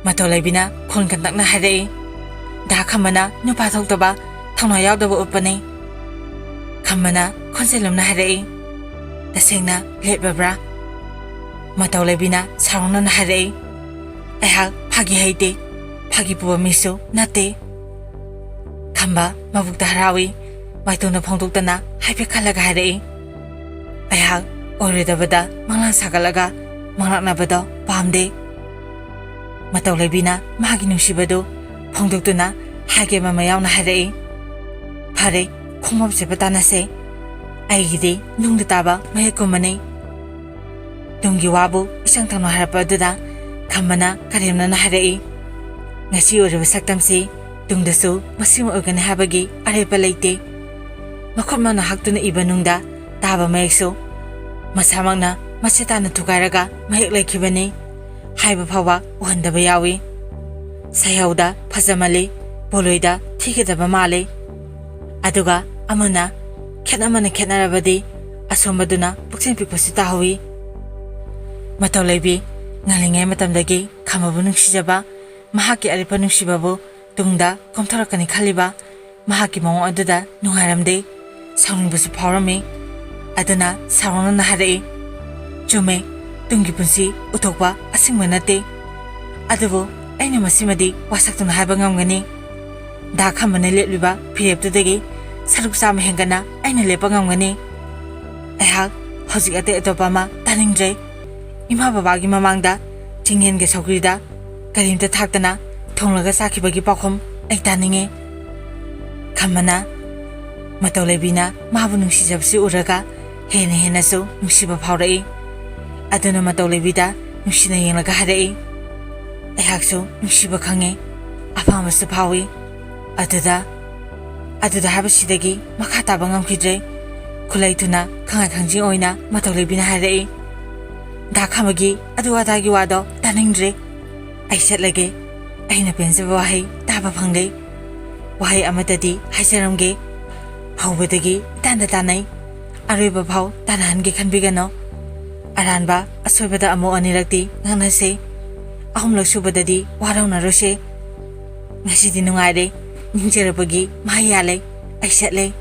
ꯃꯇꯧ ꯂꯩꯕꯤꯅ ꯈꯣꯟ ꯀꯟꯇꯛꯅ ꯍꯥꯏꯔꯛꯏ, "ꯗꯥ ꯈꯝꯕꯅ ꯅꯨꯄꯥ ꯊꯣꯛꯇꯕ, ꯊꯧꯅꯥ ꯌꯥꯎꯗꯕ ꯎꯠꯄꯅꯤ꯫" ꯈꯝꯕꯅ ꯈꯣꯟꯖꯦꯜ ꯂꯨꯝꯅ ꯍꯥꯏꯔꯛꯏ, "ꯇꯁꯦꯡꯅ ꯂꯦꯞꯂꯕ꯭ꯔꯥ?" ꯃꯇꯧ ꯂꯩꯕꯤꯅ ꯁꯥꯎꯔꯧꯅꯅ ꯍꯥꯏꯔꯛꯏ, "ꯑꯩꯍꯥꯛ ꯐꯥꯒꯤ ꯍꯩꯇꯦ, ꯐꯥꯒꯤ ꯄꯨꯕ ꯃꯤꯁꯨ ꯅꯠꯇꯦ꯫" ꯈꯝꯕ ꯃꯕꯨꯛꯇ ꯍꯔꯥꯎꯏ, ꯃꯥꯏꯇꯣꯟꯗ ꯐꯣꯡꯗꯣꯛꯇꯅ ꯍꯥꯏꯐꯦꯠ ꯈꯜꯂꯒ ꯍꯥꯏꯔꯛꯏ, "ꯑꯩꯍꯥꯛ ꯑꯣꯏꯔꯣꯏꯗꯕꯗ ꯃꯪꯂꯥꯟ ꯁꯥꯒꯠꯂꯒ ꯃꯪꯂꯥꯛꯅꯕꯗꯣ ꯄꯥꯝꯗꯦ꯫" ꯃꯇꯧ ꯂꯩꯕꯤꯅ ꯃꯥꯒꯤ ꯅꯨꯡꯁꯤꯕꯗꯨ ꯐꯣꯡꯗꯣꯛꯇꯨꯅ ꯍꯥꯏꯒꯦ ꯃꯃ ꯌꯥꯎꯅ ꯍꯥꯏꯔꯛꯏ, "ꯐꯔꯦ, ꯈꯣꯡꯐꯝ ꯆꯦꯠꯄ ꯇꯥꯟꯅꯁꯦ꯫ ꯑꯩꯒꯤꯗꯤ ꯅꯨꯡꯗ ꯇꯥꯕ ꯃꯌꯦꯛꯀꯨꯝꯕꯅꯤ꯫" ꯇꯨꯡꯒꯤ ꯋꯥꯕꯨ ꯏꯁꯪ ꯊꯪꯅ ꯍꯥꯏꯔꯛꯄ ꯑꯗꯨꯗ ꯈꯝꯕꯅ ꯀꯔꯦꯝꯅꯅ ꯍꯥꯏꯔꯛꯏ, "ꯉꯁꯤ ꯑꯣꯏꯔꯤꯕ ꯁꯛꯇꯝꯁꯤ ꯇꯨꯡꯗꯁꯨ ꯃꯁꯤꯃ ꯑꯣꯏꯒꯅꯤ ꯍꯥꯏꯕꯒꯤ ꯑꯔꯦꯞꯄ ꯂꯩꯇꯦ꯫" ꯃꯈꯨꯠ ꯃꯥꯅ ꯍꯛꯇꯨꯅ ꯏꯕ ꯅꯨꯡꯗ ꯇꯥꯕ ꯃꯌꯦꯛꯁꯨ ꯃꯁꯥꯃꯛꯅ ꯃꯁꯦ ꯇꯥꯅ ꯊꯨꯒꯥꯏꯔꯒ ꯃꯌꯦꯛ ꯂꯩꯈꯤꯕꯅꯤ꯫ ꯍꯥꯏꯕ ꯐꯥꯎꯕ ꯎꯍꯟꯗꯕ ꯌꯥꯎꯏ꯫ ꯁꯩꯍꯧꯗ ꯐꯖꯃꯜꯂꯤ, ꯄꯣꯂꯣꯏꯗ ꯊꯤꯒꯗꯕ ꯃꯥꯜꯂꯤ꯫ ꯑꯗꯨꯒ ꯑꯃꯅ ꯈꯦꯠ ꯑꯃꯅ ꯈꯦꯠꯅꯔꯕꯗꯤ ꯑꯁꯣꯝꯕꯗꯨꯅ ꯄꯨꯛꯆꯦꯜ ꯄꯤꯛꯄꯁꯨ ꯇꯥꯍꯧꯏ꯫ ꯃꯇꯧ ꯂꯩꯕꯤ ꯉꯜꯂꯤꯉꯩ ꯃꯇꯝꯗꯒꯤ ꯈꯝꯕꯕꯨ ꯅꯨꯡꯁꯤꯖꯕ, ꯃꯍꯥꯛꯀꯤ ꯑꯔꯦꯞꯄ ꯅꯨꯡꯁꯤꯕꯕꯨ ꯇꯨꯡꯗ ꯀꯣꯝꯊꯣꯔꯛꯀꯅꯤ ꯈꯜꯂꯤꯕ ꯃꯍꯥꯛꯀꯤ ꯃꯑꯣꯡ ꯑꯗꯨꯗ ꯅꯨꯡꯉꯥꯏꯔꯝꯗꯦ꯫ ꯁꯥꯎꯅꯤꯡꯕꯁꯨ ꯐꯥꯎꯔꯝꯃꯤ꯫ ꯑꯗꯨꯅ ꯁꯥꯎꯔꯣꯅꯅ ꯍꯥꯏꯔꯛꯏ, "ꯆꯨꯝꯃꯦ, ꯇꯨꯡꯒꯤ ꯄꯨꯟꯁꯤ ꯎꯊꯣꯛꯄ ꯑꯁꯦꯡꯕ ꯅꯠꯇꯦ꯫ ꯑꯗꯨꯕꯨ ꯑꯩꯅ ꯃꯁꯤꯃꯗꯤ ꯋꯥꯁꯛꯇꯨꯅ ꯍꯥꯏꯕ ꯉꯝꯒꯅꯤ꯫ ꯗꯥ ꯈꯝꯕꯅ ꯂꯦꯞꯂꯤꯕ ꯐꯤꯔꯦꯞꯇꯨꯗꯒꯤ ꯁꯔꯨꯛ ꯆꯥꯝꯃ ꯍꯦꯟꯒꯠꯅ ꯑꯩꯅ ꯂꯦꯞꯄ ꯉꯝꯒꯅꯤ꯫ ꯑꯩꯍꯥꯛ ꯍꯧꯖꯤꯛ ꯑꯇꯩ ꯑꯇꯣꯞꯄ ꯑꯃ ꯇꯥꯅꯤꯡꯗ꯭ꯔꯦ꯫ ꯏꯃꯥ ꯕꯕꯥꯒꯤ ꯃꯃꯥꯡꯗ ꯆꯤꯡꯌꯦꯟꯒ ꯁꯧꯒ꯭ꯔꯤꯗ ꯀꯔꯤꯝꯇ ꯊꯥꯛꯇꯅ ꯊꯣꯡꯂꯒ ꯆꯥꯈꯤꯕꯒꯤ ꯄꯥꯎꯈꯨꯝ ꯑꯩ ꯇꯥꯅꯤꯡꯉꯦ꯫" ꯈꯝꯕꯅ ꯃꯇꯧ ꯂꯩꯕꯤꯅ ꯃꯥꯕꯨ ꯅꯨꯡꯁꯤꯖꯕꯁꯤ ꯎꯔꯒ ꯍꯦꯟꯅ ꯍꯦꯟꯅꯁꯨ ꯅꯨꯡꯁꯤꯕ ꯐꯥꯎꯔꯛꯏ꯫ ꯑꯗꯨꯅ ꯃꯇꯧ ꯂꯩꯕꯤꯗ ꯅꯨꯡꯁꯤꯅ ꯌꯦꯡꯂꯒ ꯍꯥꯏꯔꯛꯏ, "ꯑꯩꯍꯥꯛꯁꯨ ꯅꯨꯡꯁꯤꯕ ꯈꯪꯉꯦ꯫ ꯑꯄꯥꯝꯕꯁꯨ ꯐꯥꯎꯏ꯫" ꯑꯗꯨꯗ, ꯑꯗꯨꯗ ꯍꯥꯏꯕꯁꯤꯗꯒꯤ ꯃꯈꯥ ꯇꯥꯕ ꯉꯝꯈꯤꯗ꯭ꯔꯦ꯫ ꯈꯨꯠꯂꯩ ꯊꯨꯅ ꯈꯪꯉꯥꯏ ꯈꯪꯖꯤꯡ ꯑꯣꯏꯅ ꯃꯇꯧ ꯂꯩꯕꯤꯅ ꯍꯥꯏꯔꯛꯏ, "ꯗꯥ ꯈꯝꯕꯒꯤ ꯑꯗꯨ ꯑꯗꯥꯒꯤ ꯋꯥꯗꯣ ꯇꯥꯅꯤꯡꯗ꯭ꯔꯦ꯫ ꯑꯩ ꯆꯠꯂꯒꯦ꯫ ꯑꯩꯅ ꯄꯦꯟꯖꯕ ꯋꯥꯍꯩ ꯇꯥꯕ ꯐꯪꯂꯦ꯫ ꯋꯥꯍꯩ ꯑꯃꯠꯇꯗꯤ ꯍꯥꯏꯖꯔꯝꯒꯦ꯫ ꯍꯧꯕꯗꯒꯤ ꯏꯇꯥꯟꯗ ꯇꯥꯟꯅꯩ꯫ ꯑꯔꯣꯏꯕ ꯐꯥꯎ ꯇꯥꯟꯅꯍꯟꯒꯦ ꯈꯟꯕꯤꯒꯅꯨ꯫ ꯑꯔꯥꯟꯕ ꯑꯁꯣꯏꯕꯗ ꯑꯃꯨꯛ ꯑꯅꯤꯔꯛꯇꯤ ꯉꯥꯡꯅꯁꯦ꯫ ꯑꯍꯨꯝꯂꯛ ꯁꯨꯕꯗꯗꯤ ꯋꯥꯔꯧꯅꯔꯣꯏꯁꯦ꯫ ꯉꯁꯤꯗꯤ ꯅꯨꯡꯉꯥꯏꯔꯦ꯫ ꯅꯤꯡꯖꯔꯕꯒꯤ ꯃꯍꯩ ꯌꯥꯜꯂꯦ꯫ ꯑꯩ ꯆꯠꯂꯦ꯫"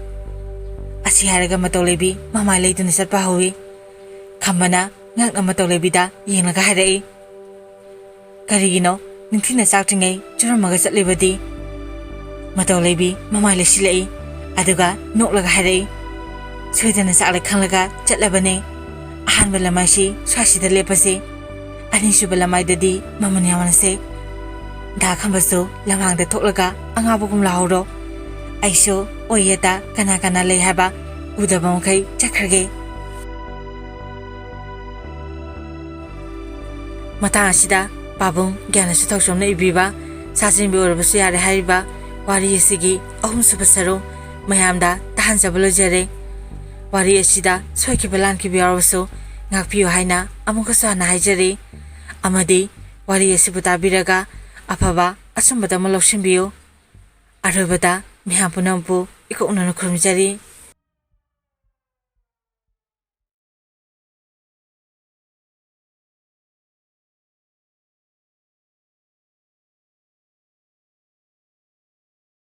ꯑꯁꯤ ꯍꯥꯏꯔꯒ ꯃꯇꯧ ꯂꯩꯕꯤ ꯃꯃꯥꯏ ꯂꯩꯗꯨꯅ ꯆꯠꯄ ꯍꯧꯏ꯫ ꯈꯝꯕꯅ ꯉꯛꯅ ꯃꯇꯧ ꯂꯩꯕꯤꯗ ꯌꯦꯡꯂꯒ ꯍꯥꯏꯔꯛꯏ, "ꯀꯔꯤꯒꯤꯅꯣ ꯅꯤꯡꯊꯤꯅ ꯆꯥꯛꯇ꯭ꯔꯤꯉꯩ ꯆꯨꯔꯝꯃꯒ ꯆꯠꯂꯤꯕꯗꯤ?" ꯃꯇꯧ ꯂꯩꯕꯤ ꯃꯃꯥꯏ ꯂꯩꯁꯤꯜꯂꯛꯏ, ꯑꯗꯨꯒ ꯅꯣꯛꯂꯒ ꯍꯥꯏꯔꯛꯏ, "ꯁꯣꯏꯗꯅ ꯆꯥꯛꯂꯦ ꯈꯪꯂꯒ ꯆꯠꯂꯕꯅꯦ꯫ ꯑꯍꯥꯟꯕ ꯂꯃꯥꯏꯁꯤ ꯁ꯭ꯋꯥꯏꯁꯤꯗ ꯂꯦꯞꯄꯁꯦ꯫ ꯑꯅꯤꯁꯨꯕ ꯂꯃꯥꯏꯗꯗꯤ ꯃꯃꯜ ꯌꯥꯝꯍꯟꯁꯦ꯫ ꯗꯥ ꯈꯝꯕꯁꯨ ꯂꯃꯥꯡꯗ ꯊꯣꯛꯂꯒ ꯑꯉꯥꯎꯕꯒꯨꯝ ꯂꯥꯎꯍꯧꯔꯣ꯫ ꯑꯩꯁꯨ ꯑꯣꯏ ꯌꯦꯠꯇ ꯀꯅꯥ ꯀꯅꯥ ꯂꯩ ꯍꯥꯏꯕ ꯎꯗꯕ ꯃꯈꯩ ꯆꯠꯈ꯭ꯔꯒꯦ꯫" ꯃꯇꯥꯡ ꯑꯁꯤꯗ ꯄꯥꯕꯨꯡ ꯒ꯭ꯌꯥꯅꯁꯨ ꯊꯧꯆꯣꯝꯅ ꯏꯕꯤꯕ ꯁꯥꯖꯤꯟꯕꯤ ꯑꯣꯏꯔꯕꯁꯨ ꯌꯥꯔꯦ ꯍꯥꯏꯔꯤꯕ ꯋꯥꯔꯤ ꯑꯁꯤꯒꯤ ꯑꯍꯨꯝꯁꯨꯕ ꯁꯔꯨꯛ ꯃꯌꯥꯝꯗ ꯇꯥꯍꯟꯖꯕ ꯂꯣꯏꯖꯔꯦ꯫ ꯋꯥꯔꯤ ꯑꯁꯤꯗ ꯁꯣꯏꯈꯤꯕ ꯂꯥꯟꯈꯤꯕ ꯌꯥꯎꯔꯕꯁꯨ ꯉꯥꯛꯄꯤꯌꯨ ꯍꯥꯏꯅ ꯑꯃꯨꯛꯀꯁꯨ ꯍꯟꯅ ꯍꯥꯏꯖꯔꯤ꯫ ꯑꯃꯗꯤ ꯋꯥꯔꯤ ꯑꯁꯤꯕꯨ ꯇꯥꯕꯤꯔꯒ ꯑꯐꯕ ꯑꯆꯨꯝꯕꯗ ꯑꯃ ꯂꯧꯁꯤꯟꯕꯤꯌꯨ꯫ ꯑꯔꯣꯏꯕꯗ ꯃꯤꯌꯥꯝ ꯄꯨꯝꯅꯃꯛꯄꯨ ꯏꯀꯣꯛꯅꯅ ꯈꯨꯔꯨꯝꯖꯔꯤ꯫